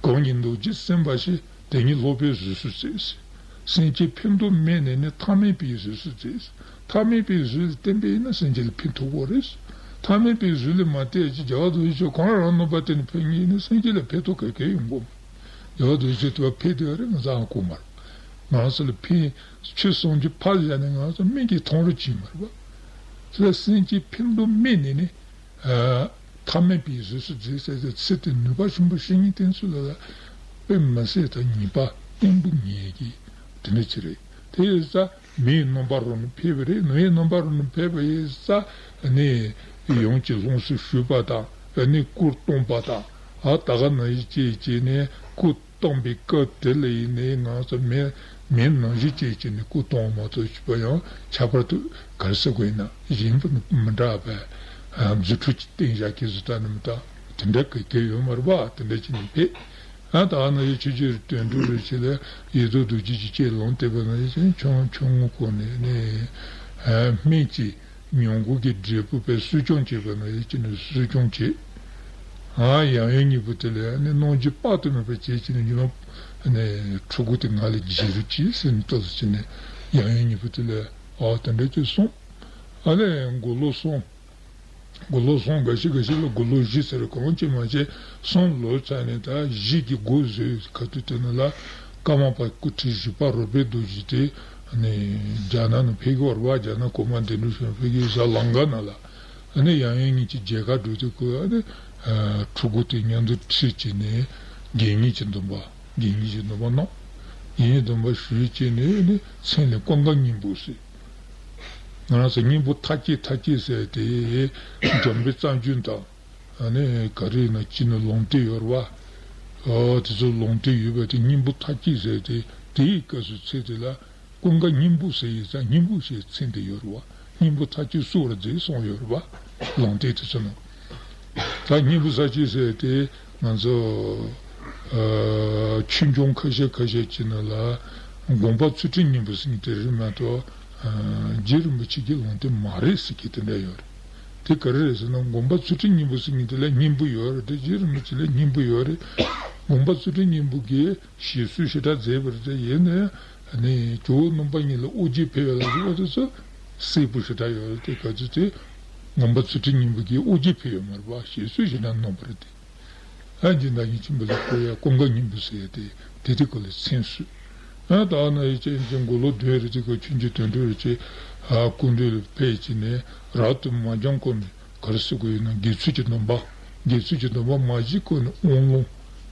གང་ཉིད་རྡོ་རྗེ་སེམས་དཔའ་ཞེས། དེ་ཉིད་སློབ་པའི་གཟུགས་སུ་མཛེས། སེམས་ཅན་ཕན་འདོགས་དམིགས་ནས་ནི་ཐ་མལ་པའི་གཟུགས་སུ་མཛེས། ཐ་མལ་པའི་གཟུགས་ལ་བརྟེན་པས་ན་སེམས་ཅན་ལ་ཕན་ཐོགས་པོ་རེད། ཐ་མལ་པའི་གཟུགས་ལ་མ་བརྟེན་ཅིག་རྒྱལ་བ་རྡོ་རྗེ་ཆོས་ཁོང་རང་རྣམ་པ་བརྟེན་ནས་ཕན་ངེས་ནི་སེམས་ཅན་ལ་ཕན་ཐོགས་ག་གེ་ཡོང་གོ། རྒྱལ་བ་རྡོ་རྗེ་ཆོས་དེ་བ་ཕན་དེ་བ་རེད། ང་ཚ་ཧ་གོ་མ་རེད། ང་ཚ་ལ་ཕན་ཆོས་སངས་རྒྱས་ཕར་བཞག་ནས་ང་ཚ་སྨན་གྱི་མཐོང་རོགས་བྱེད་མ་རེད་པ། དེ་ལ་སེམས་ཅན་ཕན་འདོགས་དམིགས་ནས་ནི། ཨ་ཐ་མལ་པའི་གཟུགས་སུ་མཛེས་ཟེར་ཏེ་ཚིག་དེ་ནུས་པ་ཆེན་པོ་བཤེས་གཉེན་བསྟེན་ཚུལ་ལ་དཔེ་མི་སྲིད་དང་ཉེས་པ་བརྟན་པོ་ངེས་ཀྱི་དེ་འདྲ་ཅིག་རེད། དེ་ཡིན་ཙང་མིའི་རྣམ་པར་རོལ་ནས་ཕེབས་པ་རེད། མིའི་རྣམ་པར་རོལ་ནས་ཕེབས་པ་ཡིན་ཙང་ནི་ ཡོངས་ཀྱི་ལྷུང་བཟེད་ཞུས་པ་དང་། ཨ་ནི་སྐུ་བཏང་པ་དང་། ཨ་ད་ག་ནང་བཞིན་བྱས་བྱས་ནས་སྐུ་བཏང་པའི་སྐབས་དེ་ལ་ཡིན་ནའི་ང་ཚོ་མེ་མེ་ནང་བཞིན་བྱས་བྱས་ནས་སྐུ་བཏང་བ་མ་གཏོགས་བྱས་པ་ཡང་ཁྱད་པར་དུ་ག་རེ་ཟེར་དགོས་ཡིན་ན་གཞན་པ་མི་འདྲ་བའི་རྫུ་འཕྲུལ་གྱི་སྟེང་བཞག་གི་བཟོ་ལྟ་ནི་མི་ལྟ་དེ་འདྲ་གི་གི་ཡོད་མ་རེད་པ། དེ་འདྲ་བྱས་ནས་ཕེབས། ཨ་ད་ནང་བཞིན་ཆོས་རྗེ་དོན་གྲུབ་རིན་ཆེན་ལ་ཡེ་ཏོ་རྡོ་རྗེ་གིས་ལུང་བསྟན་པ་ནང་བཞིན་ཆུང་ཆུང་ངུ་སྐོར་ནས་ནི་སྨན་གྱི་མྱུ་གུ་གི་འབྲས་བུ་བས་གསོ་སྐྱོང་བྱེད་པ་ནང་བཞིན་གྱི་ནི་གསོ་སྐྱོང་བྱེད། ཨ་ཡང་ཡང་གཉིས་པོ་དེ་ལ་ནི་གནོང་འགྱོད་དཔག་ཏུ་མེད་པ་བྱེད་ཀྱི་ནི་ཉི་མ་ནི་ཕྲུ་གུ་དེ་ང་ལ་བྱིན་རོགས་གྱིས་ཟེར་ནས་ལྟོས་སུ་བྱས་ནས་ཡང་ཡང་གཉིས་པོ་དེ་ལ་ཨ་དེ་འདྲ་ཅིག་གསུངས། ཨ་ནི་མགོ་ལོག་གསུངས། མགོ་ལོག་གསུམ་འགའ་ཞིག་འགའ་ཞིག་ལ་མགོ་ལོག་བཞི་ཟེར། གང་ཅི་མ་བྱས་གསུམ་ལོག་ཚར་ནས་ད་བཞི་གི་འགོ་བཟོས་ཁ་ཐུག་དེ་ནང་ལ་ཀརྨ་པ་སྐུ་ཕྲེང་བཞི་པ་རོལ་པའི་རྡོ་རྗེ་དེ་ནི་རྒྱ་ནག་ནས་ཕེབས་ཀྱི་ཡོད་རེད་པ། རྒྱ་ནག་གོང་མ་གདན་དྲངས་ཤིང་ཕེབས་ཀྱི་ཡོད་ས་ལང་ཀ་ནང་ལ། ཨ་ནི་ཡང་ཡང་གཉིས་ཀྱི་མཇལ་ཁ་གྲོལ་དུས་ཁོ་ཨ་ནི་ཕྲུ་གུ་དེ་མཉམ་དུ་ཁྲིད་བྱས་ནས་དགེ་བསྙེན་གྱི་སྡོམ་པ་དགེ་བསྙེན་གྱི་སྡོམ་པ་གནང་། དགེ་བསྙེན་སྡོམ་པ་ཞུས་བྱས་ནས་ཨ་ནི་མཚན་ལ་ཀུན་དགའ་སྙིང་པོ་ཟེར། ང་རང་ཚོ་སྙིང་པོ་མཐའ་བསྐྱེད་མཐའ་བསྐྱེད་ཟེར་དེ་འཇམ་དཔལ་རྩ་རྒྱུན་དང་། ཨ་ནི་ག་རེ་ཡིན་ན་སྤྱི་ནོར་ལུང་བསྟན་ཡོད་རེད་པ། ཨོ་དེ་ཚོ་ལུང་བསྟན་ཡོད་པ་དེ་སྙིང་པོ་མཐའ་བསྐྱེད་ཟེར་དེ་དེའི་སྐབས་སུ་ཚེ་དེ་ལ་ཀུན་དགའ་སྙིང་པོ་ཟེར་ཡིན་ཙང་སྙིང་པོ་ཞེས་མཚན་དེ་ཡོད་རེད་པ། སྙིང་པོ་མཐའ་བསྐྱེད་གསོལ་བར་མཛད་གསུངས་ཡོད་རེད་པ། ལུང་བསྟན་དེ་ཚོ་ནང་། ད་སྙིང་པོ་མཐའ་བསྐྱེད་ཟེར་དེ་ང་ཚོ་ཨ་ཆོས་འབྱུང་ཁ་ཤས་ཁ་ཤས་ཀྱི་ནང་ལ་དགོངས་པ་ཚུལ་ཁྲིམས་སྙིང་པོ་ཟེར་མཁན་དེ་རེད་མ་གཏོགས་ཨ་རྗེ་རིན་པོ་ཆེ་གི་ལུང་བསྟན་མ་རེད་ཟེར་མཁན་དེ་འདྲ་ཡོད་རེད། དེ་ག་རེ་རེད་ཟེར་ན་དགོངས་པ་ཚུལ་ཁྲིམས་སྙིང་པོ་ཟེར་མཁན་དེ་ལ་སྙིང་པོ་ཡོད་རེད། དེ་རྗེ་རིན་པོ་ཆེ་ལ་སྙིང་པོ་ཡོད་རེད། དགོངས་པ་ཚུལ་ཁྲིམས་སྙིང་པོ་གིས་ཞེས་གསོལ་ཞེ་དྲག་མཛད་པ་རེད། དེ་ཡིན་ནའི་ནི་ཇོ་བོ་སྣུམ་པ་གཉིས་ལ་ཨོ་རྒྱན་ཕེབས་པ་ལ་ཞུ་བ་དེ་ཚོ་གསལ་པོ་ཞེ་དྲག་ཡོད་རེད། དེ་ག་ཚོད་དེ་དགོངས་པ་ཚུལ་ཁྲིམས་སྙིང་པོ་གིས་ཨོ་རྒྱན་ཕེབས་ཡོད་མ་རེད་པ། ཞེས་གསོལ་ཞེ་དྲག་གནང་བ་རེད་དེ། ཨ་འཇིག་རྟེན་ཆེན་པོ་ལ་བསྐོར་ཡ་ཀུན་དགའ་སྙིང་པོ་ཟེར་ཡ་དེ་དེ་དེ་སྐོར་ལ་མཚན་གསོལ། ཨ་ད་ནང་བཞིན་བྱས་ནས་མགོ་ལོག་བདུན་རེ་དེ་སྐོར་ཆོས་རྗེ་དོན་གྲུབ་རེ་བྱས་ཨ་སྐུ་མདུན་ལ་ཕེབས་བྱས་ནས་རབ་ཏུ་མ་འབྱམས་སྐོར་ནས་ག་རེ་ཟེར་དགོས་ཡོད་ན་དགེ་ཚུལ་གྱི་སྡོམ་པ། དགེ་ཚུལ་གྱི་སྡོམ་པ་མ་བཞེས་སྐོར་ནས་དབང་ལུང་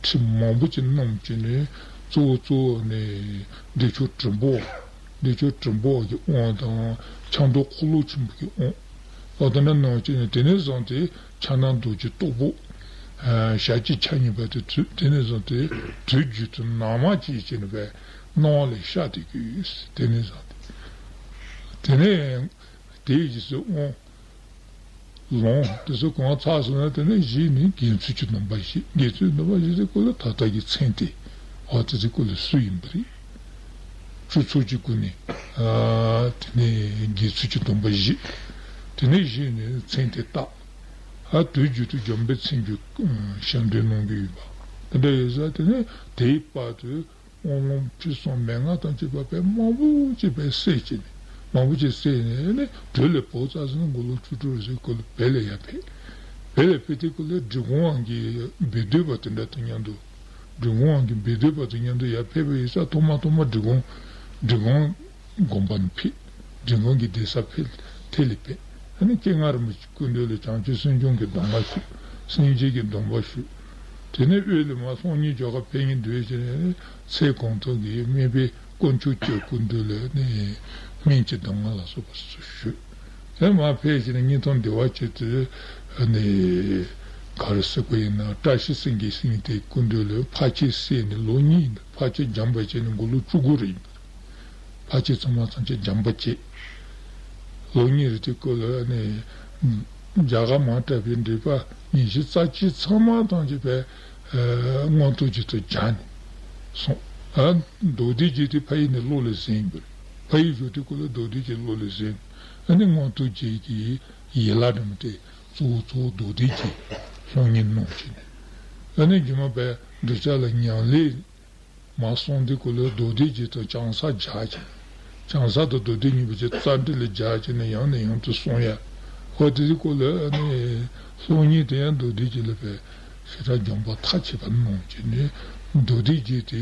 ཁྲིད་མང་པོ་ཅིག་གནང་བྱས་ནས་གཙོ་བོ་གཙོ་བོ་ནས་བདེ་མཆོག་དྲིལ་བུ། བདེ་མཆོག་དྲིལ་བུ་གི་དབང་དང་ཕྱག་རྡོར་འཁོར་ལོ་ཆེན་པོ་གི་དབང་། ཨོ་དེ་འདྲ་གནང་བྱས་ནས་དེ་ནས་བཟུང་སྟེ་ཕྱག་ན་རྡོ་རྗེ་སྟུག་པོ། ཨ་ཞལ་གཅིག་ཕྱག་གཉིས་པ་དེ་དུས་དེ་ནས་བཟུང་སྟེ་དུས་རྒྱུན་དུ་ནང་མ་བྱས་བྱས་ནས་པའི་སྣང་བ་ལས་ཤར་ཏེ་གི་དེ་ནས་བཟུང་སྟེ་དེ་ནས་དེའི་རྗེས་སུ་དབང་ལུང་དེ་ཚོ་གང་ཚར་སོང་ན་དེ་ནས་གཞི་ནི་དགེ་ཚུལ་གྱི་སྡོམ་པ་བཞེས། དགེ་ཚུལ་སྡོམ་པ་བཞེས་ཏེ་ཁོ་ལ་ད་ལྟ་གི་མཚན་དེ་ཨ་དེ་ཚོ་ཁོ་ལ་གསོལ་ཡིན་པ་རེད། སྤྱི་ཚོགས་ཀྱི་སྒོ་ནས་ཨ་དེ་ནས་དགེ་ཚུལ་གྱི་སྡོམ་པ་བཞེས། དེ་ནས་བཞེས་ནས་མཚན་དེ་བཏགས། ཨ་དུས་རྒྱུན་དུ་འཇམ་དཔལ་མཚན་གྱི་ཞལ་འདོན་གནང་གི་ཡོད་པ་དེ་འདྲ་ཡོད་ས་དེ་ནས་དེའི་བར་དུ་དབང་ལུང་ཁྲིད་གསུམ་མན་ངག་དང་བཅས་པ་དཔེ་མང་པོ་ཅིག་དཔེ་གསལ་བྱས་ནས་མང་པོ་ཅིག་གསལ་ནས་ནི་བོད་ལ་བབས་ཚར་སོང་ན་མགོ་ལོག་བཅུ་དྲུག་རེ་ཟེར་ཁོ་ལ་བོད་ལ་ཡར་ཕེབས། བོད་ལ་ཕེབས་དུས་ཁོ་ལ་འབྲི་གུང་དབང་གི་བཻ་ཌཱུརྱ་དེ་འདྲ་དང་མཉམ་དུ། འབྲི་གུང་དབང་གི་བཻ་ཌཱུརྱ་དང་མཉམ་དུ་ཡར་ཕེབས་པ་ཡིན་ཙང་ཐོག་མ་ཐོག་མ་འབྲི་གུང་འབྲི་གུང་དགོན་པ་ནས་ཕེབས། འབྲི་གུང་གི་གདན་ས་ཕེབས་ཐད་ལ་ཕེབས། ཨ་ནི་སྐྱེས་སྔ་རིན་པོ་ཆེ་སྐུ་མདུན་ལ་བྱང་ཆུབ་སེམས་སྦྱོང་གི་གདམས་ངག་ཞུས། སེམས་བསྐྱེད་ཀྱི་སྡོམ་པ་ཞུས། དེ་ནས་དབུས་ལ་མར་སང་ཉིན་ཇོ་ཁ་ཕེབས་ཀྱི་འདུག་ཟེར་ནས་ཚེ་གང་ཐུབ་ཀྱིས་སྨན་པའི་དཀོན་མཆོག་སྐྱབས་སྐུ་མདུན་ལ་ནི་སྨན་གྱི་གདམས་ངག་ལ་སོགས་པ་སོགས་ཞུས། དེ་མར་ཕེབས་བྱས་ནས་སྙིང་ཐུང་བདེ་བ་ཅན་དུ་ནི་ག་རེ་ཟེར་དགོས་ཡིན་ན་བཀྲ་ཤིས་སེང་གེ་སེང་གེ་དེ་སྐུ་མདུན་ལ་ཕལ་ཆེར་བསད་ནས་ལོ་གཉིས་ཕལ་ཆེར་འཇམ་པ་བྱས་ནས་མགོ་ལོག་བཅུ་དགུ་རེ་ཡིན་པ་རེད། ཕལ་ཆེར་ཚང་མ་ཚང་ཆེ་འཇམ་པ་བྱས། ལོ་གཉིས་རེ་དེ་སྐོར་ལ་ནི་རྒྱ་གར་མར་གྲགས་པའི་འགྲེལ་པ་ཉི་ཤུ་རྩ་གཅིག་ཚང་མ་ཐམས་ཅད་པའི་མངོན་རྟོགས་རྒྱན་དུ་སྦྱར་ནས་སོང་། ཨ་མདོ་སྡེ་རྒྱན་དེ་ཕ་ཡུལ་ནས་བློ་ལ་ཟིན་དགོས། ཕ་ཡུལ་བཞུགས་དུས་སྐབས་ལ་མདོ་སྡེ་རྒྱན་བློ་ལ་ཟིན། ཨ་ནི་མངོན་རྟོགས་རྒྱན་གྱི་ཡན་ལག་འདྲ་མོ་དེ་གཙོ་བོ་གཙོ་བོ་མདོ་སྡེ་རྒྱན་སློབ་གཉེར་གནང་བྱས་ནས། ཨ་ནི་རྗེས་མ་པའི་གདུལ་བྱ་ལ་ཉམས་ལེན་མར་གསུངས་དུས་སྐབས་ལ་མདོ་སྡེ་རྒྱན་དང་བྱང་ས་སྦྱར་བྱས། བྱང་ས་དང་མདོ་སྡེ་གཉིས་པོ་ཅིག་རྩ་འགྲེལ་ལ་སྦྱར་བྱས་ནས་ཡང་ནས་ཡང་དུ་གསུང་ཡ། ཧོ་དེ་དུས་སྐབས་ལ་ཨ་ནི་སློབ་གཉེར་དེ་ཡང་མདོ་སྡེ་རྒྱན་ལ་པའི་ཞེ་དྲག་སྦྱངས་པ་ཐག་ཆོད་པ་གནང་བྱས་ནས་མདོ་སྡེ་རྒྱན་དེ་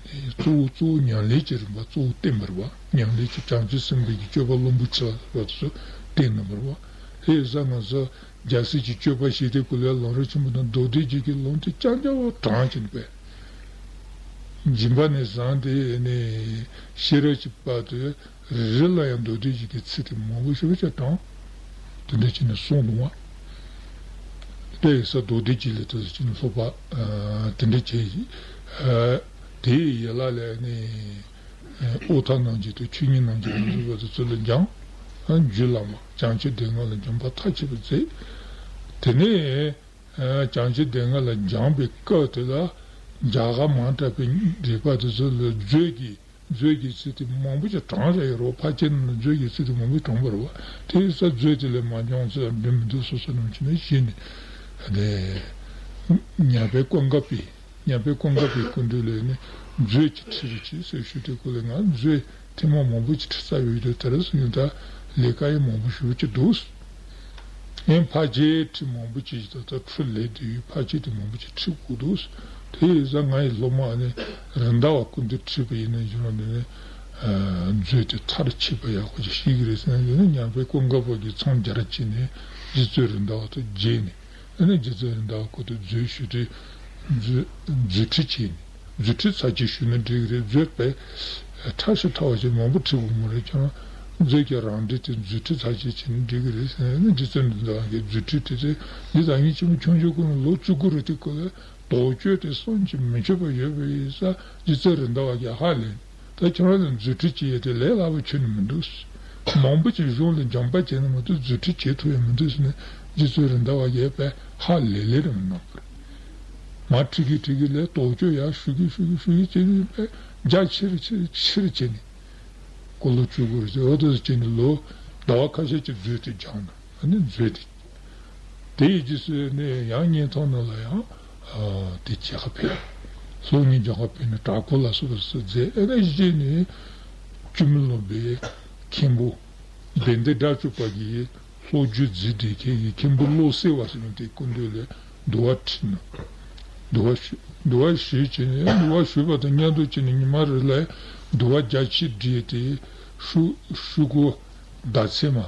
གཙོ་བོ་གཙོ་བོ་ཉམས་ལེན་གྱི་རིམ་པ་གཙོ་བོ་བསྟན་པ་རེད་པ། ཉམས་ལེན་གྱི་བྱང་ཆུབ་སེམས་དཔའི་གི་སྤྱོད་པ་རླུང་བུ་ཆེ་བ་སོགས་བསྟན་གནང་བ་རེད་པ། དེ་ཡིན་ཙང་ང་ཚོ་རྒྱལ་སྲས་ཀྱི་སྤྱོད་པ་ཞེས་དེ་སྐོར་ལ་ལམ་རིམ་ཆེན་མོ་དང་མདོ་སྡེ་རྒྱན་གྱི་ལུང་དེ་རྐྱང་རྐྱང་བ་དྲངས་བྱས་པས། སྦྱིན་པ་ནས་བཟུང་སྟེ་ནས་ཤེས་རབ་ཀྱི་བར་དུ་རེ་རེ་ལ་ཡང་མདོ་སྡེ་རྒྱན་གྱི་ཚིག་དེ་མང་པོ་ཞེ་པོ་ཅིག་དྲངས། དེ་འདྲ་བྱས་ནས་གསུངས་འདུག་བ། དཔལ་ས་རྡོ་རྗེ་གི་ལས་དུ་ཅིག་སློབ་པ་དེ་འདྲ་བྱས་ཤིང་། དེའི་ཡན་ལག་ལས་ནི་ཨོ་ཐ་རྣམས་ཀྱི་དུ་ཆོས་ཉིད་རྣམས་ཀྱི་རང་བཞིན་པ་དུ་ཚུལ་ལ་སྦྱངས། རྒྱུད་བླ་མ་བྱང་ཆུབ་སྡེ་ལྔ་ལ་སྦྱངས་པ་མཐའ་ཆོད་པར་མཛད། དེ་ནས་བྱང་ཆུབ་སྡེ་ལྔ་ལ་སྦྱངས་པའི་སྐབས་དེ་ལ་རྒྱ་གར་མང་དྲགས་པའི་འགྲེལ་པ་དེ་ཚོ་ལ་མཛོད་ཀྱི་མཛོད་ཀྱི་ཚིག་དེ་མང་པོ་ཅིག་དྲངས་རེད་རོ། ཕལ་ཆེར་ནི་མཛོད་ཀྱི་ཚིག་དེ་མང་པོ་དྲངས་པ་རེད་བ། དེ་ས་མཛོད་དེ་ལས་མ་འབྱུང་ཚེ་འགྲིག་མི་འདུག་སོ་སོ་རང་བྱས་ནས་གཞི་ནས་དེ་ཉན་པའི་ཀུན་དགའ་པའི་ཉན་པའི་ཀུན་དགའ་པའི་སྐུ་མདུན་ལས་ནི་མཛོད་ཅིག་ཁྲིད་རོགས་གྱིས་ཟེར་ཞུས་དུས་སྐུ་ལས་ང་མཛོད་ཐེངས་མ་མང་པོ་ཅིག་ཁྲིད་ཚར་ཡོད་དུས་དེ་རིང་སང་ཉིན་ད་ལས་ཀ་ཡང་མང་པོ་ཞེ་པོ་ཅིག་འདུག་ཨེ་ཕལ་ཆེར་ཁྲིད་མང་པོ་ཅིག་ད་ལྟ་འཕྲོ་ལས་དེ་ཡོད། ཕལ་ཆེར་དེ་མང་པོ་ཅིག་ཁྲིད་དགོས་འདུག་དེ་ཡིན་ཙང་ང་ཡི་སློབ་མ་ནི་རི་ཟླ་བ་སྐུ་མདུན་ཁྲིད་པ་ཡིན་ན་ཡང་ནི་མཛོད་དེ་མཐར་ཕྱིན་པ་ཡག་པོ་ཅིག་ཤེས་ཀྱི་རེད་ཟེར་ན། ཡང་ན་ཉན་པའི་ཀུན་དགའ་པོ་གིས་མཚམས་སྦྱར་བྱས་ནས་རྗེ་བཙུན་རི་ཟླ་བ་དང་མཇལ་ནས། ཨ་ནི་རྗེ་བཙུན་རི་ཟླ་བ་སྐུ་མདུན་མཛོད་ཞུས་ཏེ་མཛོད་མཛོད་ཁྲིད་བྱས་ནས། མཛོད་ཁྲིད་ཚར་གཅིག་ཞུས་ན་འགྲིག་གི་རེད། མཛོད་པས་ཕྲ་ཞིང་ཕྲ་བ་ཞིག་མང་པོ་ཁྲིད་དགོས་མ་རེད། ཀྱང་མཛོད་ཀྱི་རང་འགྲེལ་དེ་མཛོད་ཁྲིད་ཚར་གཅིག་བྱས་ན་འགྲིག་གི་རེད་ཟེར་ནས། རྗེ་བཙུན་རི་ཟླ་བ་གིས་མཛོད་ཁྲིད་དེ་ཚོ་འདི་ད་ངས་ཆེན་མོ་ཆུང་ཆུང་ཀུན་ལོ་བཅུ་དགུ་རེད། དེ་སྐོར་ལ་དོགས་གཅོད་དེ་བསམ་གྱིས་མི་ཁྱབ་པ་ཡོད་པ་ཡིན་ས། རྗེ་བཙུན་རི་ཟླ་བ་གིས་ཧ་ལས། ད་ཁྱོད་རང་ལ་མཛོད་ཁྲིད་བྱེད་ཡས་དེ་ལས་སླ་པོ་ཁྱོན་ནས་མི་འདུག་མང་པོ་ཅིག་གཞུང་ལ་སྦྱངས་པ་བྱས་ན་མ་གཏོགས་མཛོད་ཁྲིད་བྱེད་ཐུབ་ཡས་མི་འདུག་ཟེར་ནས། རྗེ་བཙུན་རི་ཟླ་བ་ཡིས་དཔེ་ཧ་ལས་ལས་རང་གནང་བ་རེད། མར་ཁྲིད་ཀྱི་ཁྲིད་ཀྱི་ལས་དོགས་གཅོད་ཡར་ཞུ་གི་ཞུ་གི་ཞུ་གི་བྱས་ནས་དཔེ་རྒྱ་ཆེར་ཆེར་ཆེར་བྱས་ནས། སྐུ་ལོ་བཅུ་དགུ་རེད་ཟེར། འོ་དེ་ཚོ་བྱས་ནས་ལོ་ཟླ་བ་ཁ་ཤས་ཅིག་མཛོད་དེ་སྦྱངས་ན། ཨ་ནི་མཛོད་དེ། དེ་ཡི་རྗེས་སུ་ནི་ཡང་བརྙན་ཐུང་ནང་ལ་ཡང་དེ་བྱེད་ཁ་ཕེབས། སློབ་གཉེར་སྦྱོང་ཁ་ཕེབས་ནས་དྲག་པོ་ལ་སོགས་པ་སུ་མཛད། ཨ་ནི་གཞི་ནས་བཅོས་མིན་སློབ་པའི་མཁན་པོ་བན་དེ་སྒྲ་སྒྱུར་པ་གི་སློབ་བརྒྱུད་འཛིན་བསྡད་མཁན་གྱི་མཁན་པོ་བློ་གསལ་བ་ཟེར་མཁན་དེ་སྐུ་མདུན་ལ་འདུལ་བ་ཁྲིད་ན། འདུལ་བ་ཞུས། འདུལ་བ་ཞུས་བྱས་ནས། འདུལ་བ་ཞུས་པ་དང་མཉམ་དུ་བྱས་ནས་ཉི་མ་རེ་ལ་འདུལ་བ་རྒྱ་ཆེར་བསྒྲིལ་ཏེ་ཤོག་ཤོག་གུ་ཟླ་ཚེས་མ།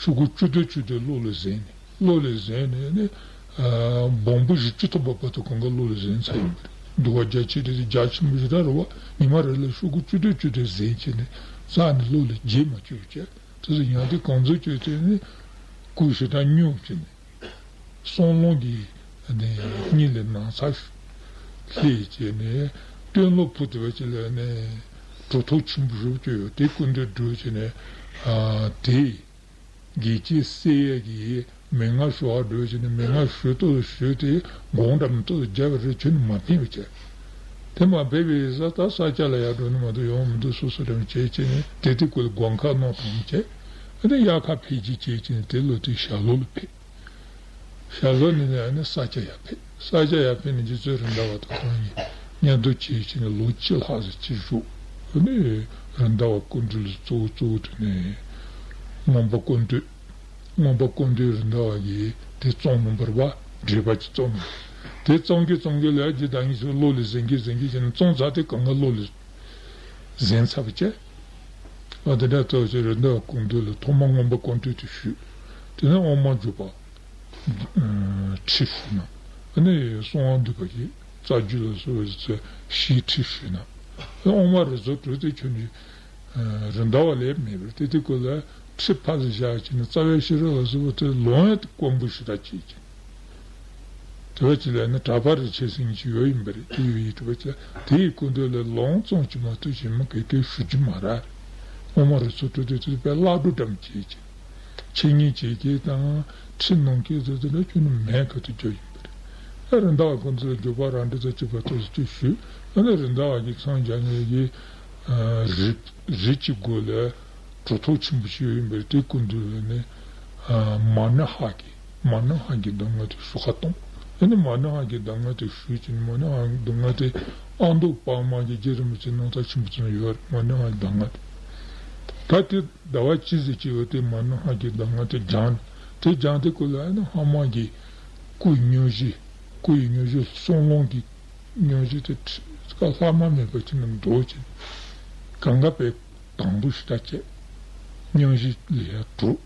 ཤོག་གུ་བཅུ་དོན་བཅུ་དོན་བློ་ལ་གཟིགས་ནས། བློ་ལ་གཟིགས་ནས་ནི། ཨ། འབུམ་པོ་བཞི་བཅུ་ཐམ་པ་བར་དུ་གང་ག་བློ་ལ་གཟིགས་ཚར་ཡིན་པ་རེད། འདུལ་བ་རྒྱ་ཆེ་དེ་རྒྱ་ཆེན་པོ་ཞེ་དྲག་རེད་བ། ཉི་མ་རེ་ལ་ཤོག་གུ་བཅུ་དོན་བཅུ་དོན་གཟིགས་བྱས་ནས་རྩ་ནས་བློ་ལ་འགྱེད་མ་བཅུག་བྱས། དེ་ཚོ་ཡང་དེ་གང་ཚོད་བཅུག་དེ་ནི་སྐུ་ཞེ་དྲག་སྙུང་བྱས་ནས། གསང་སྔགས་ཀྱི་ནི་གཉིད་ལས་ནམ་ཚ་ལྷས་བྱས་ནས་སྟོན་ལོ་ཕུ་དེ་བ་ཅིག་ལ་ནི་གྲུབ་ཐོབ་ཆེན་པོ་ཞེ་པོ་ཅིག་ཡོད། དེ་སྐུ་མདུན་སྒྲུབ་བྱས་ནས། ཨ། དེ་དགེ་བཅུའི་སྲས་ཀྱི་མན་ངག་ཞུ་བར་སྒྲུབ་བྱས་ནས། མན་ངག་ཞུ་ཏོ་ཞུས་ཏེ་དགོངས་འགྲེལ་མ་ཏོ་བརྒྱབ་པ་རེད། ཁྱོན་ནས་མ་ཕན་པ་བྱས། དེ་མ་ཕན་པའི་ས་ད་ས་སྐྱ་ལ་ཡར་འགྲོ་ནི་མ་གཏོགས་ཡོང་མི་འདུག་སོ་སོ་རང་བྱས་བྱས་ནས། དེ་དེ་སྐོར་ལ་དགོན་ཁག་གནང་དང་བྱས། ཨ་ནི་དབྱར་ཁ་ཕེབས་ཀྱི་བྱས་བྱས་ནས་དེ་ལོ་དེ་ཞྭ་ལོ་ལ་ཕེབས། ཞྭ་ལོ་ནས་ནས་ཨ་ནི་ས་སྐྱ་ཡར་ཕེབས། ས་སྐྱ་ཡར་ཕེབས་ནས་རྗེ་བཙུན་རི་ཟླ་བ་དང་ཁོང་གཉིས་མཉམ་དུ་བྱས་བྱས་ནས་ལོ་གཅིག་ལྷག་ཙམ་ཅིག་བཞུགས། ཨ་ནི་རི་ཟླ་བ་སྐུ་མདུན་ལ་གཙོ་བོ་གཙོ་བོ་དེ་ནས་མངོན་པ་ཀུན་བཏུས། མངོན་པ་ཀུན་བཏུས་རི་ཟླ་བ་གིས་དེ་བརྩམས་གནང་བ་རེད་པ། འགྲེལ་པ་ཅིག་བརྩམས་གནང་། དེ་བརྩམས་ཀྱི་བརྩམས་ཀྱི་ལས་རྗེ་བདག་ཉིད་ཚོས་བློ་ལ་གཟིགས་ཀྱི་གཟིགས་ཀྱི་བྱས་ནས་བརྩམས་ཚར་དེ་གང་ག་བློ་ལ་གཟིགས་ཚར་བ་བྱས། ཨ། དེ་འདྲ་ཐོག་ཅིག་རི་ཟླ་བ་ཀུན་བཏུས་ལ་ཐོག་མར་མངོན་པ་ཀུན་བཏུས་དེ་ཞུས། དེ་ནས་དབུ་མ་འཇུག་པ་ཁྲིད་ཞུས་ན། ཨ་ནི་གསང་བ་འདུས་པ་གི་རྩ་རྒྱུད་ལ་སོགས་པའི་ཚོ་ཞིབ་ཁྲིད་ཞུས་ན། དབུ་མ་རིགས་ཚོགས་དྲུག་དེ་ཁྱོན་ནས། ཨ། རི་ཟླ་བ་ལས་མེད་པར་དེ་དེ་སྐོར་ལ་ཁྲིད་ཕར་ལ་བཞག་བྱས་ནས་རྩ་བའི་ཤེས་རབ་ལ་སོགས་པ་དེ་ལོང་ཡ་དེ་དཀོན་པོ་ཞེ་དྲག་བྱེད་ཀྱི། དེ་བ་ཅིག་ལ་ནི་གྲྭ་པ་རིན་ཆེན་ཟེར་མཁན་ཅིག་ཡོད་ཡིན་པ་རེད། དེ་ཡོད་ཡིན་དྲི་བ་ཅིག་དེའི་སྐུ་མདུན་ལ་ལོང་ཙམ་ཅིག་མ་གཏོགས་གཞན་མ་ག་གེ་ཞུ་རྒྱུ་མ་རེད། དབུ་མ་རིགས་ཚོགས་དྲུག་དེ་དེ་དཔེ་བླ་སྒྲུབ་འདྲ་མོ་བྱེད་ཀྱི། འཆད་ཉན་བྱེད་མཁན་དང་ཁྲིད་གནང་མཁན་དེ་དེ་འདྲ་ཁྱོན་ནས་མེད་ག་དུ་གྱུར་ཡིན་པ་རེད། ཨ། རི་ཟླ་བ་ཁོང་ཚོ་ལ་འཇུག་པ་རང་འགྲེལ་དང་བཅས་པ་ཏོག་ཙམ་ཅིག་ཞུས། ཨ་ནི་རི་ཟླ་བ་གིས་མཚམས་སྦྱར་ནས་ཀྱི། ཨ། རི་རི་གཅིག་པོ་ལ་གྲུབ་ཐོབ་ཆེན་པོ་ཞིག་ཡོད་ཡིན་པས། དེ་སྐུ་མདུན་ལ་ནི། ཨ། མ་ཎི་ཧཱ་གི་མ་ཎི་ཧཱ་གི་གདམས་ངག་དེ་ཞུ་ཁ་བཏང་། ཨ་ནི་མ་ཎི་ཧཱ་གི་གདམས་ངག་དེ་ཞུས་བྱས་ནས། མ་ཎི་ཧཱ་གི་གདམས་ངག་དེ་ཨ་མདོ་དཔར་མ་གི་རྗེ་རིན་པོ་ཆེ་རྣམ་ཐར་ཆེན་པོ་ཙམ་ཡོད་རེད། མ་ཎི་ཧཱ་གི་གདམས་ངག་དེ། ད་དེ་ཟླ་བ་གཅིག་ཙམ་ཅིག་ཡོད་དེ་མ་ཎི་ཧཱ་གི་གདམས་ངག་དེ་སྦྱངས། དེ་སྦྱངས་དེ་སྐོར་ལ་ཨ་ནི་ཧ་མ་གི་སྐུ་ཡི་སྙུང་གཞི། སྐུ་ཡི་སྙུང་གཞི་གསང་སྔགས་ཀྱི་སྙུང་གཞི་དེ་ཁྲི་ཁ་ལྷག་མ་མེད་པ་ཅིག་ནས་འདོགས་བྱས། གང་ག་དཔེ་དང་པོ་ཞེ་དྲག་བྱས། སྙུང་གཞི་ལེའུ་དྲུག་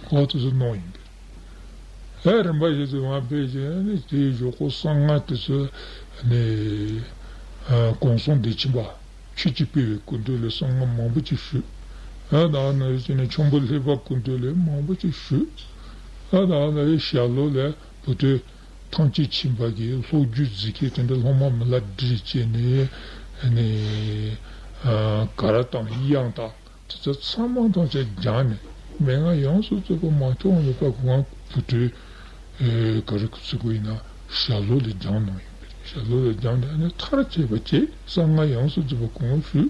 ཁོ་དེ་ཚོ་གནང་ཡིན་པས། ཨེ། རིམ་པ་བཞིན་དུ་མར་ཕེབས་བྱས་ནས་དེའི་གཞུག་གུ་གསང་སྔགས་དེ་ཚོ་ནས། ཨ། གོང་གསུམ་བདེ་ཆེན་པ་ཆོས་ཀྱི་སྤེལ་བའི་སྐུ་མདུན་ལ་གསང་སྔགས་མང་པོ་ཅིག་ཞུས། ཨ། ད་ནི་ཅི་ནས་ཆོམ་པོ་ལྷས་པ་སྐུ་མདུན་ལ་མང་པོ་ཅིག་ཞུས། ཨ། ད་ནི་ཞྭ་ལོ་ལ་ བུ་སྟོན་ཐམས་ཅད་མཁྱེན་པ་གི་སློབ་བརྒྱུད་འཛིན་མཁན་དེ་འདྲ་སློབ་མ་མི་ལ་བསྒྲིལ་བྱས་ནས་ནི་གར་དང་དབྱངས་དང་། དེ་ཚོ་ཚང་མ་ཐམས་ཅད་སྦྱངས་ནས་མན་ངག་ཡོངས་སུ་རྫོགས་པ་མ་སྐྱོང་བའི་སྐབས་ཁོང་བུ་སྟོན་ག་རེ་ཟེར་དགོས་ཡིན་ན་ཞྭ་ལུ་ལ་སྦྱངས་གནང་ཡོད་པས། ཞྭ་ལུ་ལ་སྦྱངས་ནས་ཨ་ནི་མཐར་ཕྱིན་པ་བཅས་གསང་སྔགས་ཡོངས་སུ་རྫོགས་པ་གང་ཞུས།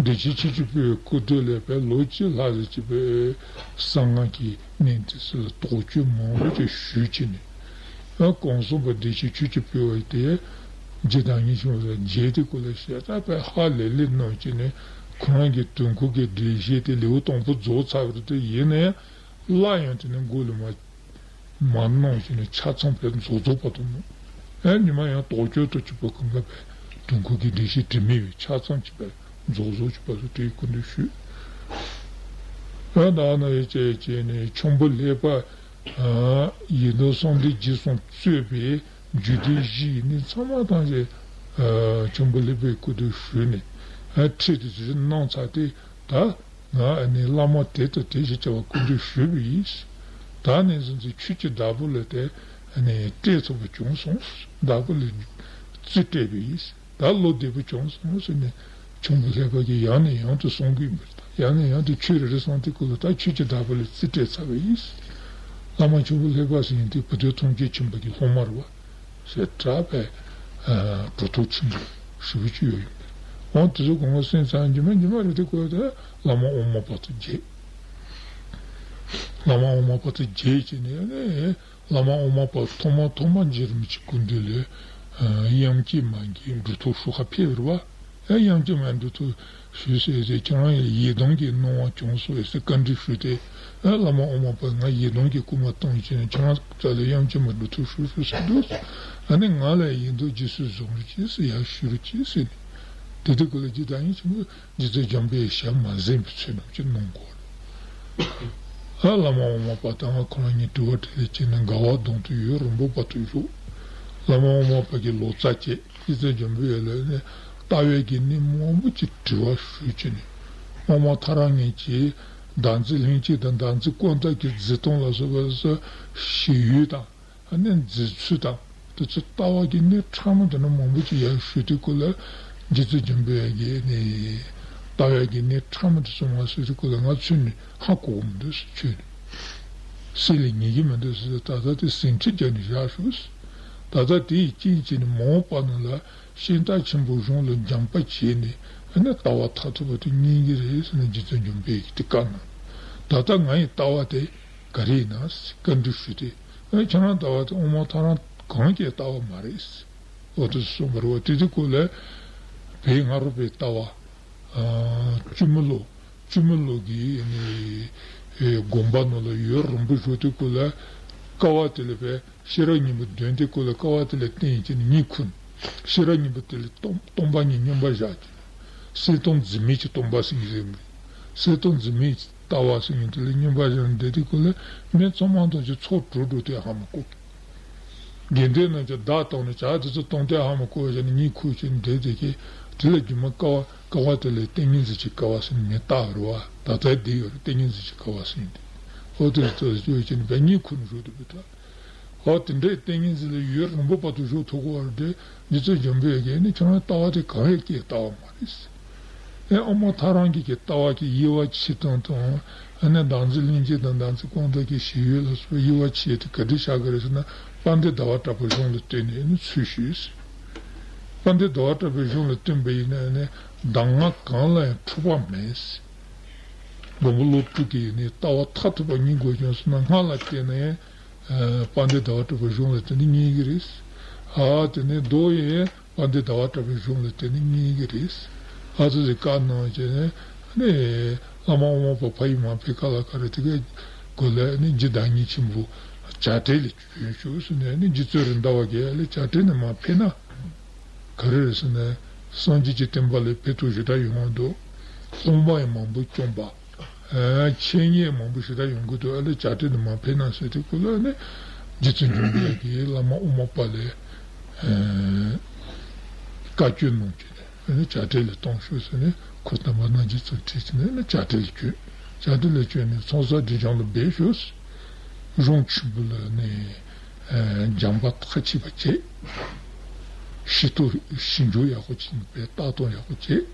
བདེ་ཆེན་ཆོས་ཀྱི་དཔལ་བའི་སྐུ་མདུན་ལ་བས་ལོ་གཅིག་ལྷག་ཙམ་གྱི་བས་གསང་སྔགས་ཀྱི་གནས་དེ་ཚོ་ལ་དོགས་གཅོད་མང་པོ་ཅིག་ཞུས་བྱས་ནས། ཨ་གོང་གསུངས་པ་བདེ་ཆེན་ཆོས་ཀྱི་དཔལ་བ་དེ་རྗེ་བདག་ཉིད་ཆེན་པོ་ལ་མཇལ་དུས་སྐུ་ལ་ཞལ་ལྟ་བས་ཧ་ལས་ལས་གནང་བྱས་ནས་ཁོ་རང་གི་དུས་འཁོར་གྱི་འགྲེལ་བཤད་དེ་ལེའུ་དང་པོ་རྫོགས་ཚར་བ་རེད་དེ། ཡིན་ན་ཡང་སླར་ཡང་དེ་ནས་མགོ་ལ་མ་མ་གནང་བྱས་ནས་ཆ་ཚང་བས་རྫོགས་རྫོགས་པ་དང་། ཨ་ཉི་མ་ཡང་དོགས་གཅོད་དུ་གཅིག་པ་གང་ག་བས་དུས་འཁོར་གྱི་འགྲེལ་བཤད་དྲི་མེད་པའི་ཆ་ཚང་གཅིག་པ་རྫོགས་རྫོགས་གཅིག་པ་སོགས་དེའི་སྐུ་མདུན་ཞུས། ཨ་ད་ནི་བྱས་བྱས་ནས་མཆོག་འབུལ་ལེགས་པ། ཡིད་འདོད་གསང་བདེ་རྗེས་སུ་གཙོས་པའི་རྒྱུད་སྡེ་བཞི་ཡི་གནས་ཚང་མ་ཐམས་ཅད་མཆོག་འབུལ་ལེགས་པའི་སྐུ་མདུན་ཞུས་ནས་ཁྲིད་དེ་ཚུར་གནང་ཚར་ཏེ། ད་ང་ནི་བླ་མ་དེ་ལྟ་དེ་ཞེས་བྱ་བ་སྐུ་མདུན་ཞུས་པ་ཡིན། ད་ནི་འཛིན་ཚུལ་ཆོས་ཀྱི་བདག་པོ་ལ་དེ་ནི་སྤྲད་ཐུབ་པ་བྱུང་སོང་། བདག་པོ་ལ་རྩིས་སྤྲད་པ་ཡིན། ད་བློ་བདེ་པོ་བྱུང་སོང་ཟེར་ནས་མཆོག་འབུལ་ལེགས་པ་གིས་ཡང་ནས་ཡང་དུ་གསུང་གི་ཡོད་པ་རེད། ད་ཡང་ནས་ཡང་དུ་ཆོས་རེ་རེ་གསུང་དུས་སྐབས་ལ་ད་ཆོས་ཀྱི་བདག་པོ་ལ་རྩིས་སྤྲད་ཚར་བ་ཡིན། བླ་མ་མཆོག་འབུལ་ལེགས་པ་ཟེར་མཁན་དེ་བུ་སྟོན་ཐམས་ཅད་མཁྱེན་པ་གི་སློབ་མ་རེད་བ། ཞེས་གྲགས་པའི་གྲུབ་ཐོབ་ཆེན་པོ་ཞེ་པོ་ཅིག་ཡོད་ཡིན་པས། འོ་དེ་ཚོ་གོང་མ་གསན་ཚར་རྗེས་མ་རྗེས་མ་རེད་དེ་སྐབས་དེ་བླ་མ་དབུ་མ་པ་དང་མཇལ། བླ་མ་དབུ་མ་པ་དང་མཇལ་བྱས་ནས་ནི། བླ་མ་དབུ་མ་པ་ཐོག་མ་ཐོག་མ་རྗེ་རིན་པོ་ཆེའི་སྐུ་མདུན་ལ་དབྱངས་ཅན་མ་གིས་གྲུབ་ཐོབ་ཞུ་ག་ཕེབས་པ་རེད་བ། དབྱངས་ཅན་མ་གྲུབ་ཐོབ་ཞུས་ཟེར་ཏེ་ཁྱེད་རང་ཡི་ཡི་དམ་གྱི་གནང་བ་བྱུང་སོང་ཟེར་བཀའ་འདྲི་ཞུས་ཏེ། བླ་མ་དབུ་མ་པས་ང་ཡི་དམ་གྱི་སྐུལ་མ་བཏང་བྱས་ནས་ཁྱེད་རང་རྩ་ལ་དབྱངས་ཅན་མ་གྲུབ་ཐོབ་ཞུས་སོང་ཟེར་འདུག་ཨ་ནི་ང་ལ་ཡི་དམ་རྗེས་སུ་བཟུང་རོགས་གྱིས་ཟེར་ཡར་ཞུ་རོགས་གྱིས་ཟེར་ནས། དེ་དུས་སྐབས་ལ་རྗེ་བདག་ཉིད་ཆེན་པོས་རྗེ་བཙུན་འཇམ་དཔལ་ཞལ་མ་གཟིགས་པའི་ཚུལ་རྣམས་ཀྱིས་གནང་གོ། ཨ་བླ་མ་དབུ་མ་པ་དང་ཁོ་རང་གཉིས་དྲི་བ་དྲིས་ལན་བྱས་ནས་དགའ་བ་དང་དུ་ཡུན་རིང་པོ་བར་དུ་བཞུགས། བླ་མ་དབུ་མ་པ་གིས་ལོ་ཙཱ་བྱས། རྗེ་བཙུན་འཇམ་དཔལ་ལ་ནི་ལྟ་བའི་གི་གནས་མང་པོ་ཅིག་དྲི་བ་ཞུས་བྱས་ནས། དབུ་མ་ཐལ་རང་ངེས་ཀྱིས་བདག་འཛིན་ལྷན་སྐྱེས་དང་བདག་འཛིན་ཀུན་བཏགས་ཀྱི་འཛིན་སྟངས་ལ་སོགས་པ་སོགས་ཞི་ཡུལ་དང་། ཨ་ནི་འཛིན་ཚུལ་དང་དེ་ཚོ་ལྟ་བ་གི་གནས་ཕྲ་མོ་དེ་འདྲ་མང་པོ་ཅིག་ཡར་ཞུས་དུས་སྐབས་ལ། རྗེ་བཙུན་འཇམ་དཔལ་གྱིས་ནི་ལྟ་བའི་གི་གནས་ཕྲ་མོ་དེ་ཚོ་མར་ཞུས་དུས་སྐབས་ལ་ང་ཚོས་ནི་ཧ་གོ་གི་མི་འདུག་ཟེར། ཁྱོད་ནི་སེམས་ལ་ངེས་ཀྱི་མི་འདུག་ཟེར། ད་ལྟ་དེ་ཟིན་བྲིས་བརྒྱབ་ནས་བཞག་ཤོག་ཟེར། ད་ལྟ་དེ་ཡི་རྐྱེན་བྱས་ནས་མ་འོངས་པ་ནང་ལ་ཤིང་རྟ་ཆེན་པོ་གཞུང་ལ་སྦྱངས་པ་བྱས་ནས་ཨ་ནི་ལྟ་བ་མཐར་ཐུག་པ་དེ་རྙེད་ཀྱི་རེད་ཟེར་ནས་རྗེ་བཙུན་འཇམ་དཔལ་གྱིས་དེ་བཀའ་གནང་། ད་ལྟ་ང་ཡི་ལྟ་བ་དེ་ག་རེ་ཡིན་ན་ཟེར་བཀའ་འདྲི་ཞུས་ཏེ། ཨ་ཁྱེད་རང་ལྟ་བ་དེ་དབུ་མ་ཐལ་རང་གང་གི་ལྟ་བ་མ་རེད་ཟེར། འོ་དེ་གསུངས་པ་རེད་བ། དེ་དུས་སྐབས་ལ་བོད་སྔ་རབས་པའི་ལྟ་བ། ཨ་བཅོམ་ལུགས། བཅོམ་ལུགས་ཀྱི་ནི་ཨེ་དགོངས་པ་ནང་ལ་ཡུན་རིང་པོ་བཞུགས་དུས་སྐབས་ལ་ཀ་བ་དེ་ལ་བས་ཤེས་རབ་སྙིང་པོ་འདོན་དུས་སྐབས་ལ་ཀ་བ་དེ་ལ་བརྟེན་བྱས་ནས་གཉིད་ཁུག་ཤེས་རབ་སྙིང་པོ་དེ་ལ་སྟོང་སྟོང་པ་ཉིད་མཉམ་པར་བཞག་གི་གསལ་སྟོང་འཛིན་མེད་ཀྱི་སྟོང་པ་ཟེར་གྱི་རེད། གསལ་སྟོང་འཛིན་མེད་ཀྱི་ལྟ་བ་ཟེར་མཁན་དེ་ལ་མཉམ་པར་བཞག་ནས་བསྡད་དུས་སྐབས་ལ་མི་ཚང་མ་དང་ཅིག་ཚོགས་གྲོལ་འགྲོ་དུས་ཧ་མ་གོ། དགེ་འདུན་རྣམས་ཀྱིས་བརྡ་བཏང་ནས་བྱ་དེ་ཚོ་གཏོང་དུས་ཧ་མ་གོ་བ་བཞག་ནས་གཉིད་ཁུག་བྱས་ནས་བསྡད་དེ་གི། དེ་ལ་རྒྱུ་མ་ཀ་བ་ཀ་བ་དེ་ལ་ཏིང་ངེ་འཛིན་གྱི་ཀ་བ་ཟེར་ནས་མིང་བཏགས་པ་རེད་བ། ད་ལྟ་བསྡད་ཡོད་རེད། ཏིང་ངེ་འཛིན་གྱི་ཀ་བ་ཟེར་ནས། འོ་དེ་ལྟར་བྱས་ནས་བས་གཉིད་ཁུག་ནས་བཞུགས་འདུག་པས་ད། འོ་དེ་འདྲའི་ཏིང་ངེ་འཛིན་ལ་ཡུན་རིང་པོ་བར་དུ་བཞུགས་ཐུབ་ཀྱི་ཡོད་རེད་དེ། རྗེ་བཙུན་འཇམ་དཔལ་གྱིས་ནི་ཁྱེད་རང་ལྟ་བ་དེ་གང་ཡང་སྐྱེ་ལྟ་བ་མ་རེད། ཨེ་དབུ་མ་ཐལ་རང་གི་གི་ལྟ་བ་གི་དབྱེ་བ་ཕྱེ་སྟངས་དང་། ཨ་ནི་བདག་འཛིན་ལྷན་སྐྱེས་དང་བདག་འཛིན་ཀུན་བཏགས་ཀྱི་ཞི་ཡུལ་ལ་སོགས་པའི་དབྱེ་བ་ཕྱེ་དེ་ག་འདྲ་བཞག་གི་རེད་ཟེར་ན། དཔལ་ལྡན་ཟླ་བ་གྲགས་པའི་གཞུང་ལ་བརྟེན་ནས་ནི་ཚུལ་ཞུས། དཔལ་ལྡན་ཟླ་བ་གྲགས་པའི་གཞུང་ལ་བརྟེན་པ་ཡིན་ན་ནི་གདམས་ངག་གང་ལ་ཡང་འཁྲུལ་པ་མེད། མགོན་པོ་ཀླུ་སྒྲུབ་ཀྱི་ནི་ལྟ་བ་མཐར་ཐུག་པ་རྙེད་དགོས་བྱུང་ཟེར་ན། སྔགས་ལ་བལྟས་ན་ཡང་དཔལ་ལྡན་ཟླ་བ་གྲགས་པའི་གཞུང་ལ་བརྟེན་ནས་རྙེད་ཀྱི་རེད། ཨ་དེ་ནས་མདོ་ཡང་དཔལ་ལྡན་ཟླ་བ་གྲགས་པའི་གཞུང་ལ་བརྟེན་ནས་རྙེད་ཀྱི་རེད། ཨ་ཙི་ཙི་བཀའ་གནང་བྱས་ནས་ནི་བླ་མ་དབུ་མ་པ་ཕ་ཡུལ་མ་ཕེབས་ཁ་ལ་ཁ་རེ་དེ་གའི་སྐོར་ལ་ནི་རྗེ་བདག་ཉིད་ཆེན་པོ་བྱ་བྲལ་ལ་བྱོན་ཤོག་ཟེར་ནས་ནི་རྗེ་བཙུན་རེད་མདའ་བ་གིས་ལ་བྱ་བྲལ་ནས་མར་ཕེབས་ན། ག་རེ་རེད་ཟེར་ན། སངས་རྒྱས་ཀྱི་བསྟན་པ་ལ་ཕན་ཐོགས་ཞེ་དྲག་ཡོང་གི་འདུག་སློབ་མ་ཡང་མང་པོ་བསྐྱངས་པ། ཨ་འཆད་ཉན་མང་པོ་ཞེ་དྲག་ཡོང་གི་འདུག་ཨ་ལས་བྱ་བྲལ་དུ་མར་ཕེབས་ན་ཟེར་དུས་སྐབས་ལ་ནི་རྗེ་བཙུན་འཇམ་དཔལ་གྱིས་བླ་མ་དབུ་མ་པ་ལ་ཨ་བཀའ་བཀྱོན་གནང་བྱས་ནས་ཨ་ནི་བྱ་བྲལ་ལ་གཏོང་ཤོག་ཟེར་ནས་འཁོར་དམ་པ་རྣམས་ཀྱིས་ཚུར་ཁྲིད་ཟེར་ནས་ནི་བྱ་བྲལ་ལ་བྱོན། བྱ་བྲལ་ལ་བྱོན་ནས་ཚོགས་བསགས་སྒྲིབ་སྦྱང་ལ་འབད་ཤོག་གཞུང་ཆེན་པོ་ལ་ནི་ སྦྱངས་པ་ཐག་ཆོད་པ་བྱས། ཤེས་རྟོགས་ཤེས་འཇོག་ཡག་པོ་བྱས་ནས་དཔེ་ལྟ་རྟོག་ཡག་པོ་བྱས།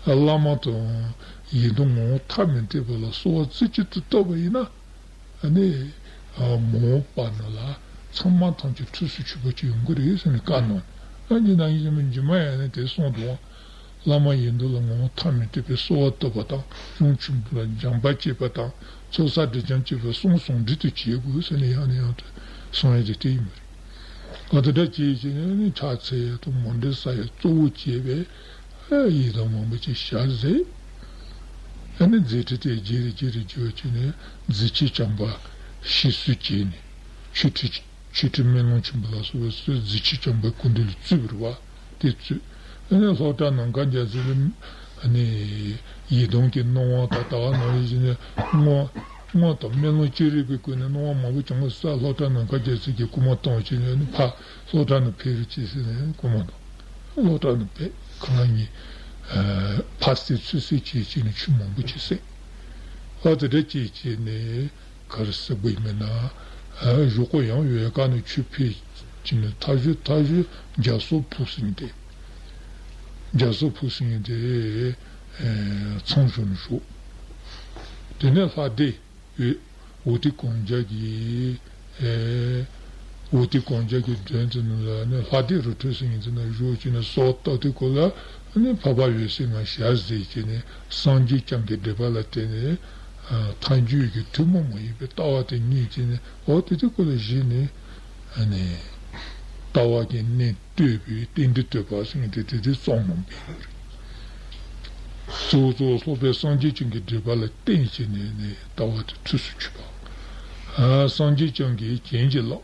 བླ་མ་དང་ཡི་དམ་ངོ་བོ་ཐ་མི་དད་པ་ལ་གསོལ་བ་རྩེ་གཅིག་ཏུ་བཏབ་པ་ཡིན་ན། ཨ་ནི་མ་འོངས་པ་ན་ལ་ཚང་མ་ཐམས་ཅད་ཐུགས་སུ་ཆུད་པ་ཅིག་ཡོང་གི་རེད་ཟེར་ནས་བཀའ་གནང་། ཨ་ནི་ནང་བཞིན་མི་འཇིགས་མ་ཡང་ནས་དེ་གསུངས་འདུག། བླ་མ་ཡི་དམ་ལ་ངོ་བོ་ཐ་མི་དད་པའི་གསོལ་བ་བཏབ་པ་དང་། གཞུང་ཆེན་པོ་ལ་སྦྱངས་པ་བྱེད་པ་དང་། ཚོགས་བསགས་སྒྲིབ་སྦྱང་བྱེད་པ་གསུམ་ཟུང་འབྲེལ་དུ་བྱེད་དགོས་ཟེར་ནས་ཡང་ནས་ཡང་དུ་གསུང་ཡ་དེ་དེ་ཡིན་པ་རེད། ཨ་དེ་འདྲ་བྱས་བྱས་ནས་ནི་ཕྱག་འཚལ་ཡ་དང་མོ་འདྲེ་ས་ཡ་གཙོ་བོ་བྱས་པའི་ཡི་དམ་མང་པོ་ཅིག་ཞལ་གཟིགས། ཨ་ནི་མཛད་འཕྲིན་དེ་རྗེས་ལ་རྗེས་ལ་བརྗོད་བྱས་ནས་མཛད་ཆེན་བྱམས་པ་ཞེས་སུ་བྱས་ནས་ཆོས་ཁྲིད། ཆོས་ཁྲིད་སྨོན་ལམ་ཆེན་པོ་ལ་སོགས་པའི་ཚུལ་མཛད་ཆེན་བྱམས་པའི་སྐུ་མདུན་ལ་བཙུད་པ་རེད་བ། དེ་བཙུད། ཨ་ནི་སློབ་གྲྭ་ནམ་མཁའ་རྒྱལ་མཚན་ལ་ཨ་ནི་ཡི་དམ་གྱི་སྣང་བ་དང་ད་ག་ནང་བཞིན་ནི་སྔོན་སྔོན་དུ་སྨོན་ལམ་ཅི་རིགས་པའི་སྒོ་ནས་སྣང་བ་མང་པོ་བྱུང་བ་ས། སློབ་གྲྭ་ནམ་མཁའ་རྒྱལ་མཚན་གྱིས་སྐུལ་མ་བཏང་བྱས་ནས་ཨ་ནི་ཕར་སློབ་གྲྭ་ནང་ཕེབས་རོགས་བྱེད་ཟེར་ནས་སྐུལ་མ་བཏང་། སློབ་གྲྭ་ནང་ཕེབས། ཁོ་རང་གཉིས་ཕར་གསལ་ཚུར་གསལ་བྱས་བྱས་ནས་ཆོས་མང་པོ་ཅིག་གསན། ཨ་དེ་འདྲ་བྱས་བྱས་ནས། ག་རེ་ཟེར་དགོས་ཡིན་མིན་ན། ཨ་གཞུག་གུ་ཡང་ཝེ་ཀ་ནས་ཆོས་ཕེབས་ཀྱི་ནི་མཐའ་གཞུག་མཐའ་གཞུག་རྒྱ་སོག་ཕུག་ཟེར་མཁན་དེ། རྒྱ་སོག་ཕུག་ཟེར་མཁན་དེ་ཨེ་མཚམས་བཞག་ནས་བཞུགས། དེ་ནས་ལྷ་སྡེ་ཝེ་ཝོ་ཏི་གང་རྒྱལ་གྱི་ཨེ་ཝོ་ཏི་གང་རྒྱལ་གྱི་མདུན་དེ་ནས་ལ་ནི་ལྷ་སྡེ་རི་ཁྲོད་ཟེར་མཁན་དེ་ན་བཞུགས་ཀྱི་ནི་སོག་ལྟ་དུས་སྐོར་ལ་ནི་འཕགས་པ་འོད་ཟེར་ང་ཞལ་གཟིགས་ཀྱི་ནི་སངས་རྒྱས་བསྐྱངས་ཀྱི་སྒྲིབ་པ་ལ་བརྟེན་ནས། ཐལ་འགྱུར་གྱི་ཐུན་མོང་མ་ཡིན་པའི་ལྟ་བ་དེ་རྙེད་ཀྱི་ནི་འོ་དེ་དུས་སྐོར་ལ་གཞི་ནས་ཨ་ནི་ལྟ་བ་གི་གནད་བསྟོད་པའི་རྟེན་འབྲེལ་བསྟོད་པ་ཟེར་མཁན་དེ་དེ་དུས་རྩོམ་གནང་པས། གཙོ་བོ་གཙོ་བོ་སློབ་དཔོན་སངས་རྒྱས་བསྐྱངས་ཀྱི་སྒྲིབ་པ་ལ་བརྟེན་བྱས་ནས་ནི་ལྟ་བ་དེ་ཐུགས་སུ་ཆུད་པ། སངས་རྒྱས་བསྐྱངས་ཀྱིས་བྱིན་གྱིས་བརླབས།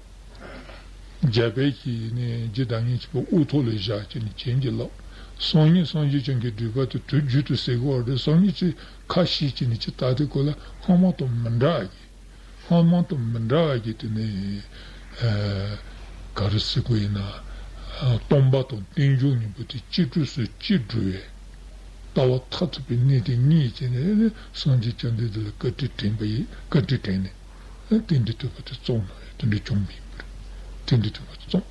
རྒྱ་བལ་གྱི་ནི་རྗེ་བདག་ཉིད་ཆེན་པོ་དབུ་ཐོག་ལ་བཞག་ཅིག་ནི་བྱིན་གྱིས་བརླབས། སང་ཉིན་སངས་རྒྱས་བསྐྱངས་ཀྱི་སྒྲིབ་པ་དེ་དུས་རྒྱུན་དུ་སེལ་གི་བར་དུ་སང་ཉིན་ཅིག་ཁ་ཤས་ཅིག་ནི་ཅི་ལྟ་དེ་ཀོ་ལ་སྔ་མ་དང་མི་འདྲ་བ་གི་སྔ་མ་དང་མི་འདྲ་བ་གི་དེ་ནི་ག་རེ་ཟེར་དགོས་ཡིན་ན། སྟོང་པ་དང་རྟེན་འབྱུང་གཉིས་པོ་དེ་གཅིག་གྲོགས་སུ་གཅིག་འགྲོ་བའི་ལྟ་བ་མཐར་ཐུག་པའི་གནད་དེ་རྙེད་ཅིག་ནི་སངས་རྒྱས་བསྐྱངས་དེ་དེ་ལ་བཀའ་དྲིན་དྲན་པ་ཡིན། བཀའ་དྲིན་དྲན་ནས། རྟེན་འབྲེལ་བསྟོད་པ་དེ་རྩོམ་གནང་ཡོད། དེ་འདྲ་བྱུང་བ་ཡིན་པ་རེད། རྟེན་འབྲེལ་བསྟོད་པ་དེ་རྩོམ།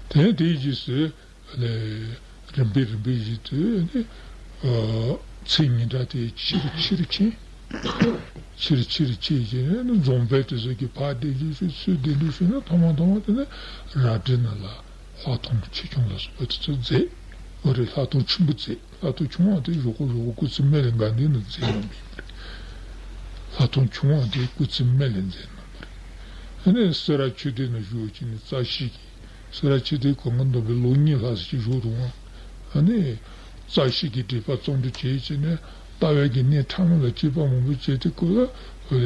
དེ་ནས་དེའི་རྗེས་སུ་རིམ་པས་རིམ་པས་བཞིན་དུ་ནི་ཚེ་ཉིན་གྲངས་དེ་ཆེ་རུ་ཆེ་རུ་ཕྱིན། ཆེ་རུ་ཆེ་རུ་ཕྱིན་བྱས་ནས་ནི་འཛོམས་དཔོན་དེ་ཚོ་གིས་ཕར་གདན་འདྲེན་ཞུས། ཚུར་གདན་འདྲེན་ཞུས་ནས་ཐོག་མ་ཐོག་མ་དེ་ནི་ར་སྒྲེང་ནང་ལ་ལྷག་མཐོང་ཆེ་ཆུང་ལ་སོགས་པ་དེ་ཚོ་མཛད། འོ་རེད། ལྷག་མཐོང་ཆེན་པོ་མཛད། ལྷག་མཐོང་ཆུང་བ་དེ་གཞུག་གུ་གཞུག་གུ་སྐུ་ཚེ་སྨད་ལ་དགའ་ལྡན་ནང་མཛད་གནང་བ་ཡིན་པ་རེད། ལྷག་མཐོང་ཆུང་བ་དེ་སྐུ་ཚེ་སྨད་ལ་མཛད་གནང་བ་རེད། ཨ་ནི་སེ་ར་ཆོས་སྡེ་ནང་བཞུགས་བྱས་ནས་རྩ་ཤེས་ཀྱི། སེ་ར་ཆོས་སྡེ་གོང་མ་མདོ་སྨད་ལོ་གཉིས་ལྷག་ཙམ་ཅིག་བཞུགས་འདུག་ཨང་། ཨ་ནི་རྩ་ཤེས་ཀྱི་འགྲེལ་པ་རྩོམ་འབྲི་བྱས་བྱས་ནས་ལྟ་བའི་གི་གནད་ཕྲ་མོ་ལ་དཔྱད་པ་མང་པོ་བྱས་དུས་སྐབས་ལ་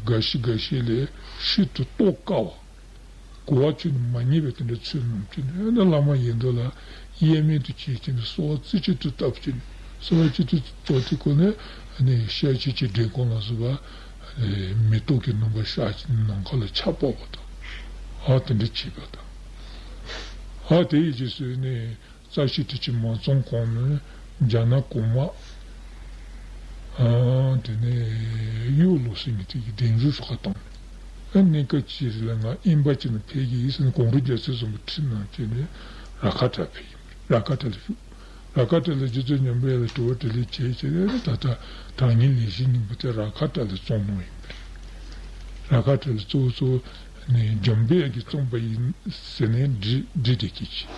འགའ་ཤས་འགའ་ཤས་ལས་ཤིན་ཏུ་རྟོགས་དཀའ་བ། གོ་བ་ཁྱོན་ནས་མ་རྙེད་པའི་དེ་འདྲ་ཚུལ་རྣམས་ཀྱིས་ནི་བླ་མ་ཡི་དམ་ལ་གཡེལ་མེད་དུ་བྱས་ཀྱི་ནི་གསོལ་བ་རྩེ་གཅིག་ཏུ་བཏབ་ཀྱི་ནི། གསོལ་བ་རྩེ་གཅིག་ཏུ་བཏབ་དུས་སྐབས་ནས་ནི་ཤེལ་ཆད་ཀྱི་སྒྲེང་ཁོག་ལ་སོགས་པ་མེ་ཏོག་གི་སྣུམ་པ་ཤར་གྱི་ནི་ནམ་མཁའ་ལ་ཆར་ཕབ་པ་དང་། ཨ་དེ་འདྲ་བྱས་པ་དང་། ཨ་དེའི་རྗེས་སུ་ནི་རྩ་ཤེས་ཁྲིད་ཀྱི་མ་རྩོམ་གོང་ནས་རྒྱ་ནག་གོང་མ། ཨ་དེ་ནས་གཡུ་ལོ་ཟེར་མཁན་དེ་གི་གདན་ཞུ་ཞུ་ག་བཏང་། ཨ་གནས་སྐབས་ཅིག་ལ་ང་དབེན་པ་ཅིག་ནས་ཕེབས་ཀྱི་ཡིན་ཟེར་ནས་གངས་རི་རྒྱལ་མཚན་བཟང་པོ་ཁྲིད་གནང་བྱས་ནས་ར་ཁ་བྲག་ཕེབས་ཡིན། ར་ཁ་བྲག་ལ་བཞུགས། ར་ཁ་བྲག་ལ་རྗེ་བཙུན་འཇམ་དཔལ་ལ་དྲི་བ་དྲིས་ལན་བྱས་བྱས་ནས་ད་ལྟ་དྲང་ངེས་ལེགས་བཤད་སྙིང་པོ་དེ་ར་ཁ་བྲག་ལ་རྩོམ་གནང་ཡིན་པ་རེད། ར་ཁ་བྲག་ལ་གཙོ་བོ་གཙོ་བོ་ནི་འཇམ་དཔལ་གྱིས་རྩོམ་པ་ཡིན་ཟེར་ནས་འབྲི་འབྲི་བསྡད་ཀྱི་ཅི།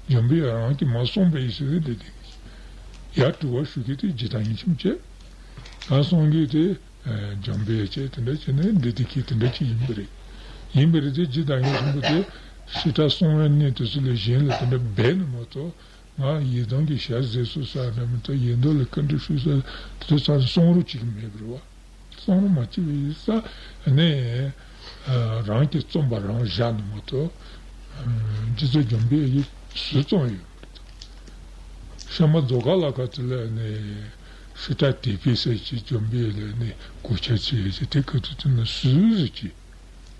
འཇམ་དཔལ་རང་གིས་མ་གསུངས་པ་ཡིན་ཟེར་ནས་འབྲི་བསྡད་ཀྱི་ཅི། ཡར་དྲི་བ་ཞུ་མཁན་དེ་རྗེ་བདག་ཉིད་ཆེན་པོ་བྱས། ང་གསུང་གི་དེ་འཇམ་དཔལ་བྱས་དེ་འདྲ་བྱས་ནས་འབྲི་བསྡད་ཀྱི་དེ་འདྲ་ཅིག་ཡིན་པ་རེད། ཡིན་པ་རེད་དེ་རྗེ་བདག་ཉིད་ཆེན་པོ་དེ་བཤད་གྲྭ་གསུང་བའི་གནས་དེ་ཚོ་ལས་གཞན་ལ་དེ་འདྲ་འབད་ནི་མ་གཏོགས། ང་ཡི་དམ་གྱི་ཞལ་གཟིགས་སུ་ས་འདྲ་མི་ཐོག་ཡི་དམ་ལ་བཀའ་འདྲི་ཞུ་ས་དེ་ཚོ་གསུང་རོགས་བྱེད་ཀྱི་མེད་པ་རེད་བ། གསུང་རོགས་མ་བྱེད་པའི་ས་ནས་རང་གིས་རྩོམ་པ་རང་བཞག་ནི་མ་གཏོགས། རྗེ་བཙུན་འཇམ་དཔལ་གྱིས་སུས་རྩོམ་ཡོད་མ་རེད། ཤར་མ་རྫོང་དཀར་ལ་ཁ་ཐུག་ལ་ནས་ཤི་ཏྲ་དེ་ཕི་སེ་ཅི་འཇམ་དཔལ་ལ་ནས་གོ་ཆ་ཆེ་ཆེ་དེ་ཁ་ཐུག་དེ་ན་སུས་ཟེར་གྱི།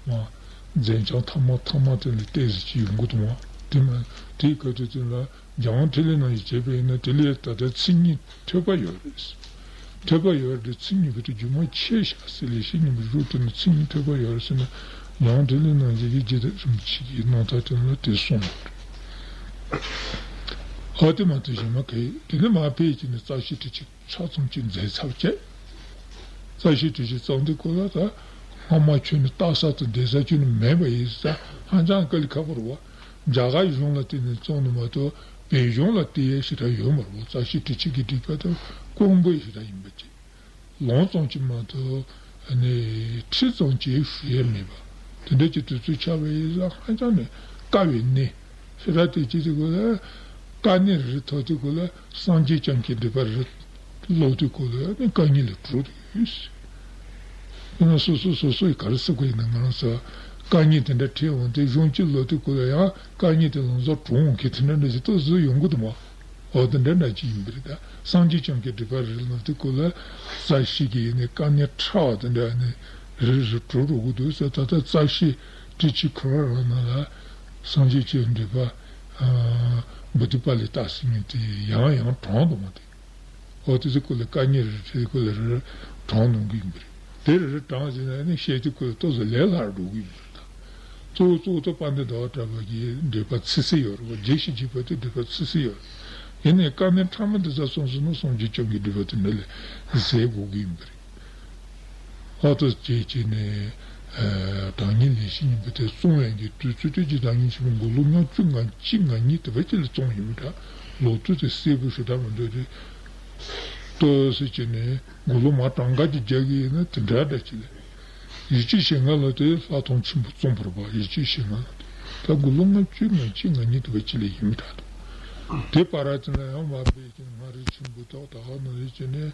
མ། མཛད་འཆང་ཐ་མ་ཐ་མ་དེ་ལ་བལྟས་ཟེར་གྱི་ཡོང་གི་འདུག་མ། དེ་མ་དེའི་སྐབས་དུས་ཚོད་ལ་རྒྱལ་དབང་འཕྲིན་ལས་ནང་བཞིན་བྱས་པ་ཡིན་ན་དེ་ལས་ད་ལྟ་མཚན་ཉིད་ཐོས་པ་ཡོད་རེད། ཐོས་པ་ཡོད་རེད། མཚན་ཉིད་བོད་དུ་སྒྱུ་མ་མཆིས་ཤག་ཟེར་ལས་བཤད་སྙིང་པོ་བཞུགས་དུས་ན་མཚན་ཉིད་ཐོས་པ་ཡོད་རེད་ཟེར་ན། ཡང་དེ་ལས་ནང་བཞིན་གྱི་རྗེ་བདག་རིན་པོ་ཆེ་གི་རྣམ་ཐར་དེ་ལ་དེ་གསུངས། ཨ་དེ་མ་ཐུག་གཞན་མ་གལ་དེ་ནས་མར་ཕེབས་ཀྱི་ནས་རྩ་ཤེ་ཊཱིཀ་ཆེན་ཕྲ་ཙམ་ཅིག་མཛད་ཚར་བྱས། རྩ་ཤེ་ཊཱིཀ་ཆེན་བརྩམས་དུས་སྐབས་ལ་ད་སྔ་མ་ཁྱོན་ནས་ལྟ་ས་དང་བསྡད་ས་ཁྱོན་ནས་མེད་པ་ཡིན་ཙང་ཧ་ཅང་དཀའ་ལས་ཁག་པོ་རེད་བ། རྒྱ་གར་གཞུང་ལ་བརྟེན་ནས་བརྩམས་ནས་མ་གཏོགས་བོད་གཞུང་ལ་བལྟ་ཡས་ཞེ་དྲག་ཡོད་མ་རེད་བ། རྩ་ཤེ་ཊཱིཀ་ཆེན་གྱི་སྒྲིག་པ་དང་དཀོན་པོ་ཞེ་དྲག་ཡིན་པ་ཅིག་ལུང་ཙམ་ཅིག་མ་གཏོགས་ནི་ཁྲིད་ཙམ་ཅིག་ཞུ་ཡས་མེད་པ། དེ་འདྲ་ཅིག་དུས་ཚོད་ཆགས་པ་ཡིན་ཙང་ཧ་ཅང་ནས་དཀའ་བའི་གནས། ཞེ་དྲག་དེ་ཅི་དེ་གོ་ལ་དཀའ་གནད་རེ་ཐོག་དེ་གོ་ལ་སངས་རྒྱས་བསྐྱངས་ཀྱི་སྒྲིབ་པ་རེ་ཀློག་དེ་གོ་ལ་ནི་དཀའ་ངལ་ལ་གྲོལ་དུ་ཡོད། ཡིན་ན་སོ་སོ་སོ་སོ་ཡི་ག་རེ་ཟེར་དགོས་ཡིན་ན་ང་རང་ཚོ་དཀའ་ངལ་དེ་འདྲ་འཕྲད་འོང་དུས་གཞུང་གཅིག་ཀློག་དེ་གོ་ལ་ཡང་དཀའ་ངལ་དེ་ལམ་སང་གྲོལ་འོང་གི་དེ་འདྲ་འདྲ་ཞིག་ཏོག་ཙམ་ཡོང་གི་འདུག་མ། འོ་དེ་འདྲ་འདྲ་ཅིག་ཡིན་པ་རེད་ད། སངས་རྒྱས་བསྐྱངས་ཀྱི་སྒྲིབ་པ་རེ་ལ་དེ་ཀོ་ལ་རྩ་ཤེ་གི་ཡིན་ནའི་དཀའ་གནད་ཕྲ་བ་དེ་འདྲ་ནི་རེ་རེ་གྲོལ་འགྲོ་གི་འདུག་ཟེར། ད་ལྟ་རྩ་ཤེ་ཊཱིཀ་ཆེན་ཁོ་རང་ནང་ལ་སངས་རྒྱས་ཀྱི་སྒྲིབ་པ་བོ་དྷི་པཱ་ལའི་རྟགས་ཟེར་མཁན་དེ་ཡང་ཡང་དྲངས་འདུག་མ་དེ། འོ་དེ་ཚོ་ཀོ་ལ་དཀའ་གནད་རེ་རེ་ཀོ་ལ་རེ་རེ་དྲངས་གནང་གི་ཡིན་པ་རེད། དེ་རེ་རེ་དྲངས་ཟིན་ན་ནི་བཤད་དེ་ཀོ་ལ་ཏོག་ཙམ་ལས་སླ་རུ་འགྲོ་གི་ཡིན་པ་རེད་ད། གཙོ་བོ་གཙོ་བོ་ད་དཔལ་ལྡན་ཟླ་བ་གྲགས་པ་གི་འགྲེལ་པ་ཚིག་གསལ་ཡོད་རེད་བ། རྒྱས་ཤིང་རྒྱས་པ་དེ་འགྲེལ་པ་ཚིག་གསལ་ཡོད་རེད། ཡིན་ནའི་དཀའ་གནད་ཕྲ་མོ་འདི་ཚོ་གསུངས་སོང་ན་སངས་རྒྱས་བསྐྱངས་ཀྱི་སྒྲིབ་པ་དེ་འདྲ་ལས་ཟད་དགོས་ཀྱི་ཡིན་པ་རེད། ཨ་ཏོ་བྱས་བྱས་ནས་བདག་ཉིད་ལེགས་བཤད་སྙིང་པོ་དེ་གསུང་ཡག་གི་དུས་ཚོད་དེ་ཅི་བདག་ཉིད་ཆེན་པོ་མགོ་ལོག་ལྔ་བཅུ་ང་གཅིག་ང་གཉིས་དེ་བ་ཅི་ལ་བཙོང་ཡིན་མི་འདྲ། ལོ་དུས་དེ་གསལ་པོ་ཞེ་དྲག་མི་འདུག་རེད། ཏོ་ཟེར་བྱས་ནས་མགོ་ལོག་མ་གྲངས་ཀ་ཅིག་རྒྱག་གི་ཡིན་ན་དེ་འདྲ་འདྲ་ཅིག་ལས། ཡིད་ཆེས་ཞེ་ལྔ་ལོ་དེ་ལྷག་མཐོང་ཆེན་པོ་རྩོམ་པར་བ་ཡིད་ཆེས་ཞེ་ལྔ་ལོ་དེ། ད་མགོ་ལོག་ལྔ་བཅུ་ང་གཅིག་ང་གཉིས་དེ་བ་ཅི་ལས་ཡིན་མི་འདྲ་འདུག་དེ་བར་དེ་ན་ཡང་མ་པའི་ཀྱི་མངའ་རིས་ཆེན་པོ་དག་ད་ཧ་ནང་ཡིད་ཆེས་ནས།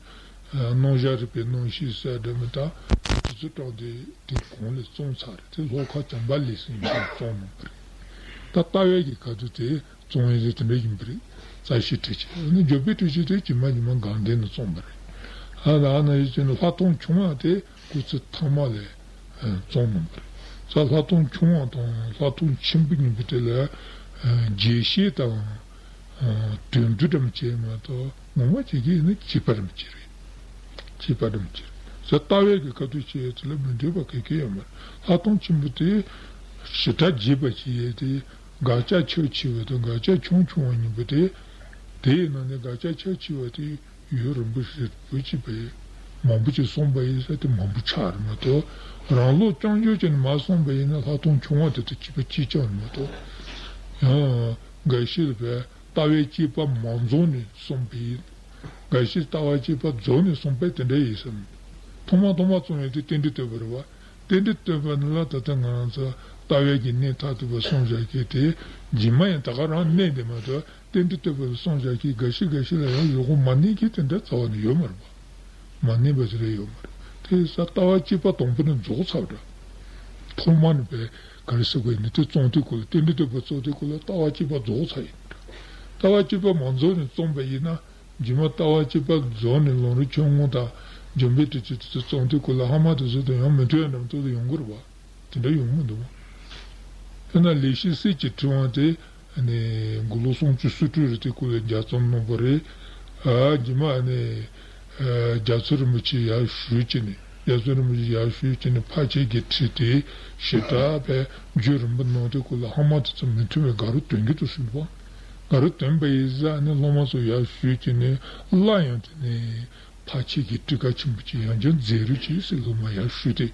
སྣང་བཞག་རིག་པའི་རྣམ་ཤེས་གསལ་སྒྲོན་མི་དང་དེ་ཚོ་དྲངས་ཏེ་དེ་གོང་ལས་བཙོང་ཚར་རེད། དེ་ལྷོ་ཁ་བྱམས་པ་ལེགས་སེ་ཡིན་པས་བཙོང་གནང་བ་རེད། ད་ལྟ་བའི་གི་ཁ་ཐུག་དེ་བཙོང་ཡས་དེ་དེ་འདྲ་ཡིན་པ་རེད། རྩ་ཤེ་ཊཱིཀ་ཆེན་ནི་འཇམ་དཔལ་ཊཱིཀ་ཆེན་དེ་ཇི་མ་ཇི་མ་དགའ་ལྡན་ནས་བཙོངས་པ་རེད། ཨ་ལ་ཨ་ན་ཡིད་ཆེས་ནི་ལྷག་མཐོང་ཆུང་བ་དེ་སྐུ་ཚེ་ཐ་མ་ལས་བཙོང་གནང་བ་རེད། ས་ལྷག་མཐོང་ཆུང་བ་དང་ལྷག་མཐོང་ཆེན་པོ་ཡིན་པ་དེ་ལ་རྒྱས་བཤད་དང་། དོན་བསྡུ་འདྲ་མ་བྱས་མ་གཏོགས་ངོ་མ་བྱེད་ཀྱི་ཡིན་ན་བྱིས་པ་འདྲ་མ་ཅིག་རེད། བྱིས་པ་འདྲ་མ་ཅིག་རེད། ས་ལྟ་བའི་གི་ཁ་ཐུག་བྱས་ཡོད་ཚུལ་ལ་མི་འདོད་པ་ག་གེ་ཡོད་མ་རེད། ལྷག་མཐོང་ཆེན་པོ་དེ་ཞེ་དྲག་རྒྱས་པ་ཅིག་ཡོད་དེ་དགག་བྱ་ཁྱབ་ཆེ་བ་དང་དགག་བྱ་ཆུང་ཆུང་བ་ཡིན་པ་དེ། དེའི་ནང་ནས་དགག་བྱ་ཁྱབ་ཆེ་བ་དེ་ཡུན་རིང་པོ་ཞིག་བོད་ཀྱི་བས་མང་པོ་ཅིག་གསུངས་པ་ཡིན་ས་དེ་མང་པོ་ཆགས་རེད་མ་གཏོགས་རང་ལུགས་རྐྱང་འཇོག་བྱས་ནས་མ་གསུངས་པ་ཡིན་ན་ལྷག་མཐོང་ཆུང་བ་དེ་དང་བྱིས་པ་གཅིག་རྐྱང་རེད་མ་གཏོགས། ཡང་འགའ་ཤས་ལ་བས། ལྟ་བའི་དཔྱད་པ་མ་རྫོགས་ནས་གསུངས་པ་ཡིན། འགའ་ཞིག་ལྟ་བའི་དཔྱད་པ་རྫོགས་ནས་གསུངས་པས་དེ་འདྲ་ཡིན་ཟེར། ཐོག་མ་ཐོག་མ་རྩོམ་ཡས་དེ་རྟེན་འབྲེལ་བསྟོད་པ་རེད་བ། རྟེན་འབྲེལ་བསྟོད་པ་ནི་ལ་ད་ལྟ་ང་རང་ཚོ་ལྟ་བའི་གི་གནད་མཐར་ཐུག་པ་གསུངས་བཞག་གི་དེ་རྗེས་མ་ཡང་ད་ག་རང་གནད་དེ་མ་གཏོགས་རྟེན་འབྲེལ་བསྟོད་པ་གསུངས་བཞག་གི་འགའ་ཞིག་འགའ་ཞིག་ལ་ཡང་ཡོད་དགོས་མ་གནད་ཀྱི་དེ་འདྲ་རྩ་བ་ནས་ཡོད་མ་རེད་བ། མ་གནད་པ་དེ་འདྲ་ཡོད་མ་རེད། དེ་ས་ལྟ་བའི་དཔྱད་པ་དང་པོ་ནས་རྫོགས་ཚར་བ་འདྲ། ཐོག་མ་ནས་པའི་ག་རེ་ཟེར་དགོས་ནི་དེ་བཙོང་དུས་སྐོར་ལ་རྟེན་འབྲེལ་བསྟོད་པ་བཙོང་དུས་སྐོར་ལ་ལྟ་བ་དཔྱད་པ་རྫོགས་ཚར་ཡིན། ལྟ་བ་དཔྱད་པ་མ་རྫོགས་ནས་བཙོང་པ་ཡིན་ན་རྗེས་མ་ལྟ་བ་དཔྱད་པ་རྫོགས་ནས་ལམ་རིམ་ཆོས་མངོན་དང་འཇམ་དཔལ་དྲི་ཆུ་དེ་ཚོ་བཙོང་དུས་སྐོར་ལ་ཧ་མ་དེ་ཚོ་དང་ཡང་མི་མཐུན་ཡང་འདྲ་མི་འཐུན་དུ་ཡོང་གི་རེད་བ། དེ་འདྲ་ཡོང་མི་འདུག་དཔེར་ན་ལེགས་བཤད་གསེར་གྱི་ཕྲེང་བ་དེ་ནི་མགོ་ལོག་སུམ་ཅུ་སོ་དྲུག་རེ་དེ་སྐོར་ལ་ལྗགས་རྩོམ་གནང་བ་རེད། ཨ་རྗེས་མ་ནི་རྒྱ་མཚོ་རིན་པོ་ཆེ་ཡར་ཞུས་བྱས་ནས་རྒྱ་མཚོ་རིན་པོ་ཆེ་ཡར་ཞུས་བྱས་ནས་ཕལ་ཆེར་གྱི་ཁྲིད་དེ་ཞེ་དྲག་པའི་རྒྱུན་རིང་པོ་གནང་དུས་སྐོར་ལ་ཧ་མ་དེ་ཚོ་མི་མཐུན་པའི་དགའ་རབ་དོན་གྱི་དུ་ཟིན་པ། དགའ་རབ་དོན་པ་ཡི་ཟ་ནི་སློབ་མ་ཚོ་ཡར་ཞུས་བྱས་ནས་སླར་ཡང་དེ་ནས། ཕལ་ཆེར་གྱི་ཊཱི་ཀ་ཆེན་པོ་ཅིག་ཡང་བསྐྱར་མཛད་རོགས་གྱིས་ཟེར་སློབ་མ་ཡར་ཞུས་ཏེ།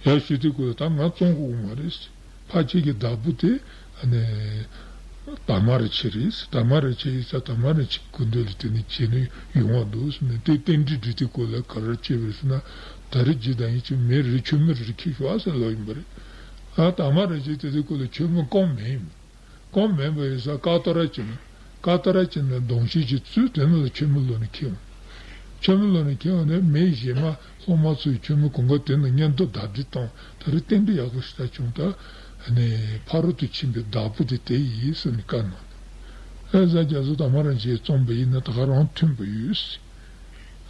ཡར་ཞུས་ཏེ་ཁོ་ལ་ད་ང་བཙོང་དགོས་མ་རེད་ཟེར། ཕལ་ཆེར་གྱི་བདག་པོ་དེ་ཨ་ནི་དར་མ་ར་ཆེ་རེད་ཟེར། དར་མ་ར་ཆེ་ཡིན་ཙང་དར་མ་ར་ཆེ་སྐུ་མདུན་ལ་དེ་ནི་བྱས་ནས་ཡོང་བ་འདུག་ཟེར་ནས་དེ་རྟེན་འབྲེལ་འགྲིག་དུས་སྐོར་ལ་ག་རེ་བྱས་པ་རེད་ཟེར་ན། ད་རེས་རྗེ་བདག་ཉིད་ཀྱི་མི་རེ་ཆོས་མི་རེ་ཁྱེར་ཤོག་ཨ་ཟེར་ལབ་ཡིན་པ་རེད། ཨ་དར་མ་ར་ཆེ་དེ་དུས་སྐོར་ལ་ཆོས་མི་རྐང་མེད་ཡིན། རྐང་མེད་པ་ཡིན་ཙང་ཀ་ཏོ་ར་བྱིན། ཀ་ཏོ་ར་བྱིན་ནས་གདོང་བཤེར་གྱིས་བཙུགས། དེ་ནང་ལ་ཆོས་མི་ལོག་ནས་ཁྱེར་འོང་། ཆོས་མི་ལོག་ནས་ཁྱེར་འོང་ནས་མི་གཞན་མ་སློབ་མ་ཚོས་ཆོས་མི་གང་ག་དེ་ནང་བརྙན་ཐུང་བརྡ་སྤྲོད་བཏང་། ད་རེས་རྟེན་འབྲེལ་ཡག་པོ་ཞིག་ད་བྱུང་། ད་ནི་ཕ་རོལ་ཏུ་ཕྱིན་པའི་བདག་པོ་དེ་དེ་ཡིན་ཟེར་ནས་བཀའ་གནང་། ཨེ་ཟ་རྒྱ་མཚོ་དར་མ་ར་ཆེས་བཙོངས་པ་ཡིན་ན་ད་ག་རང་མཐུན་པ་ཡོད་ཟེར།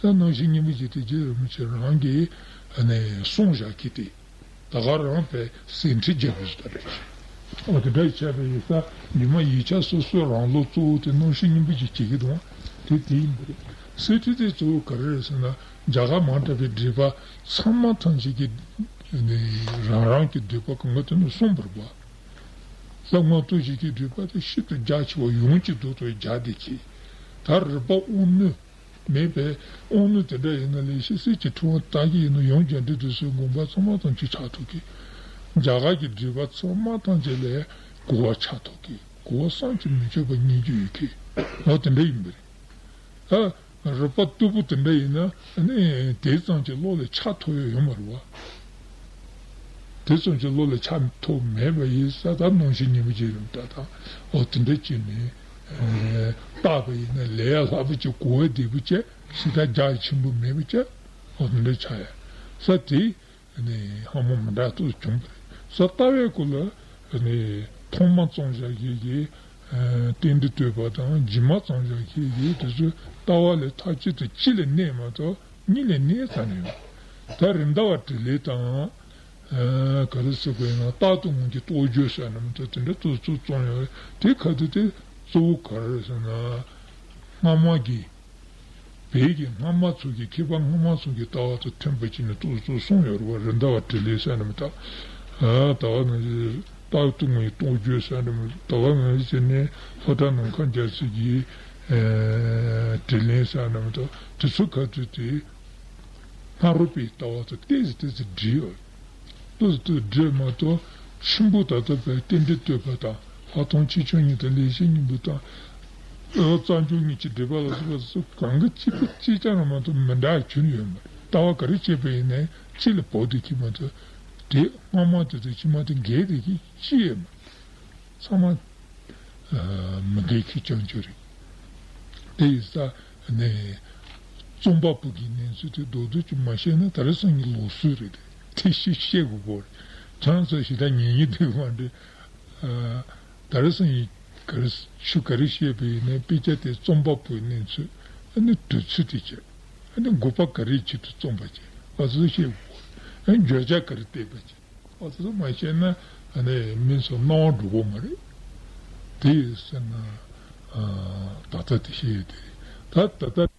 ཨེ་རྣམ་བཤད་སྙིང་པོ་ཅིག་དེ་རྗེ་རིན་པོ་ཆེ་རང་གིས་ནི་གསུངས་བཞག་གི་དེ། ད་ག་རང་པའི་ཟིན་བྲིས་རྒྱབ་པའི་སུ་ད་རེད། འོ་དེ་འདྲ་བྱས་པའི་ཡིག་ས་ཉི་མ་ཡིག་ཆ་སོ་སོའི་རང་ལུགས་གཙོ་བོ་དེ་རྣམ་བཤད་སྙིང་པོ་ཅིག་བྱེད་ཀྱི་འདུག་དེ་དེ་ཡིན་པ་རེད། གསེར་ཁྲི་དེ་གཙོ་བོ་ག་རེ་རེད་ཟེར་ན་རྒྱ་གར་མང་དྲགས་པའི་འགྲེལ་པ་ཚང་མ་ཐམས་ཅད་ཀྱི་ ནི་རང་རང་གི་སྡིག་པ་གང་ག་དེ་ནི་གསུངས་པ་རེད་པ། ས་མངོན་རྟོགས་བཞི་གི་སྡིག་པ་དེ་ཤིན་ཏུ་རྒྱ་ཆེ་བ་ཡོངས་ཀྱི་བཟློག་ཐབས་རྒྱ་དེ་གིས། ད་རིག་པ་དབང་རྣོན་མེད་པའི་དབང་རྣོན་དེ་འདྲ་ཡིན་ན་ལས་ཤིག་གསེར་གྱི་ཕྲེང་བ་བཏགས་ཀྱི་ཡིན་ན་ཡང་རྒྱ་འདྲེ་དེ་ཚོའི་དགོངས་པ་ཚང་མ་ཐམས་ཅད་ཆག་ཐུབ་ཀི། རྒྱ་གར་གྱི་སྡིག་པ་ཚང་མ་ཐམས་ཅད་ལས་གོ་བ་ཆག་ཐུབ་ཀི། གོ་བ་བསམ་གྱིས་མི་ཁྱབ་པ་རྙེད་རྒྱུ་ཡོད་ཀི། འོ་དེ་འདྲ་ཡིན་པ་རེད། ད་རིག་པ་རྟུལ་པོ་དེ་འདྲ་ཡིན་ན་ནི་དེ་ཙམ་གྱིས་བློ་ལ་ཆགས་ཐུབ་ཡོད་ཡོད་མ་རེད་བ། དེ་ཙམ་གྱིས་བློ་ལ་ཆགས་ཐུབ་མེད་པ་ཡིན་ས། ད་སྣང་ཞེན་གཉིས་པོ་ཅིག་རེད། ད་ད་འོ་དེ་འདྲ་བྱས་ནས་བརྟགས་པ་ཡིན་ན་ལས་ཡག་ལྷག་པོ་ཅིག་གོ་བ་བདེ་པོ་བྱས། ཞེ་དྲག་རྒྱ་ཆེན་པོ་མེད་པ་བྱས། འོ་དེ་འདྲ་ཆགས་ཡ་ས་དེ། ནི་ཧ་མ་མི་འདྲ་ཏོག་བྱུང་བ་རེད། ས་ལྟ་བའི་སྐོར་ལ་ནི་ཐོག་མ་བརྩམས་བཞག་མཁན་གྱི་ཨ་རྟེན་འབྲེལ་བསྟོད་པ་དང་། རྗེས་མ་བརྩམས་བཞག་མཁན་གྱི་དེ་ཚོའི་ལྟ་བ་ལས་མཐའ་གཅིག་ཏུ་གཅིག་ལ་གནས་མ་གཏོགས་གཉིས་ལ་གནས་ས་ནི་ཡོད། ད་རེད་མདའ་བ་དྲིས་ལན་དང་། ཨ་ག་རེ་ཟེར་དགོས་ཡིན་ན། རྟག་ཏུ་ངུ་གི་རྟོགས་བརྗོད་ཟེར་ན་མི་འདུག་དེ་འདྲ་ཏོག་ཏོག་བརྩམས་ཡོད། དེ་ག་དུས་དེ་གཙོ་བོ་ག་རེ་ཟེར་ན། སྔ་མ་གི་བོད་ཀྱི་སྔ་མ་ཚོ་གི་མཁས་པ་སྔ་མ་ཚོ་གི་ལྟ་བ་དང་མཐུན་པ་ཅིག་ནི་ཏོག་ཏོག་གསུངས་ཡོད་རེད་བ། རེད་མདའ་བ་དྲིས་ལན་ཟེར་ན་མི་འདུག་ཨ་ད་ག་ནང་བཞིན་རྟག་ཏུ་ངུ་གི་རྟོགས་བརྗོད་ཟེར་ན་མི་འདུག་ད་ག་ནང་བཞིན་བྱས་ནས་ལྷོ་བྲག་ནམ་མཁའ་རྒྱལ་མཚན་གྱི་ཨ་དྲིས་ལན་ཟེར་ན་མི་འདུག་དེ་ཚོ་ག་དུས་དེ་སྔ་རོལ་པའི་ལྟ་བ་དང་ཏོག་ཙམ་ཏོག་ཙམ་འདྲེས་ཡོད། ཏོག་ཙམ་ཏོག་ཙམ་འདྲེས་མ་གཏོགས་ཆེན་པོ་ད་ལྟ་བའི་རྟེན་འབྲེལ་བསྟོད་པ་དང་། ལྷག་མཐོང་ཆེ་ཆུང་གཉིས་དང་། ལེགས་བཤད་སྙིང་པོ་དང་། ཨ་རྩ་འཇུག་གཉིས་ཀྱི་འགྲེལ་པ་ལ་སོགས་པ་སོགས་གང་ག་གཅིག་པ་གཅིག་རྐྱང་རང་མ་གཏོགས་མི་འདྲ་བ་ཁྱོན་ཡོད་མ་རེད། ལྟ་བ་ག་རེ་བྱས་པ་ཡིན་ནའི་གཅིག་ལ་བབས་བསྡད་ཀྱི་མ་གཏོགས། དེ་སྔ་མ་དེ་དང་ཕྱི་མ་དེ་འགལ་བསྡད་ཀྱི་གཅིག་ཡོད་མ་རེད། ཚང་མ་ཨ་མི་འགལ་ཁྱད་རྐྱང་ཅིག་རེད། དེ་ཡིན་ཙང་ནས་རྩོམ་པ་པོ་གི་གནས་ཚུལ་དེ་རྡོག་རྡོག་ཅིག་མ་བཤད་ན་ད་རེས་སང་གི་ལུགས་སྲོལ་རེད། དེ་ཤེས་ཤེས་དགོས་པོ་རེད། ཁྱེད་རང་ཚོ་ཞེ་དྲག་ཉན་ཉན་འདུག་མ་འདྲི། ཨ་ད་རེས་སང་གི་ག་རེ་ཆུ་ག་རེ་བཤད་པ་ཡིན་ནའི་དཔེ་ཆ་དེ་རྩོམ་པ་པོའི་གནས་ཚུལ། ཨ་ནི་དུས་ཚོད་དེ་བྱས། ཨ་ནི་དགོས་པ་ག་རེའི་ཆེད་དུ་རྩོམ་པ་བྱས། ཨ་ཚོ་བཤད་དགོས་པོ་རེད། ཨ་ནི་བརྗོད་བྱ་ག་རེ་བལྟས་པ་བྱས། ཨ་ཙི་ཙི་མ་བཤད་ན་ཨ་ནི་མི་ཚོ་སྣང་བ་འགྲོ་གི་མ་རེད། དེ་ཡིན་ཟེར་ན་ཨ་ད་ལྟ་དེ་བཤད་ཡོད་དེ་རེད། ད་ད་ལྟ་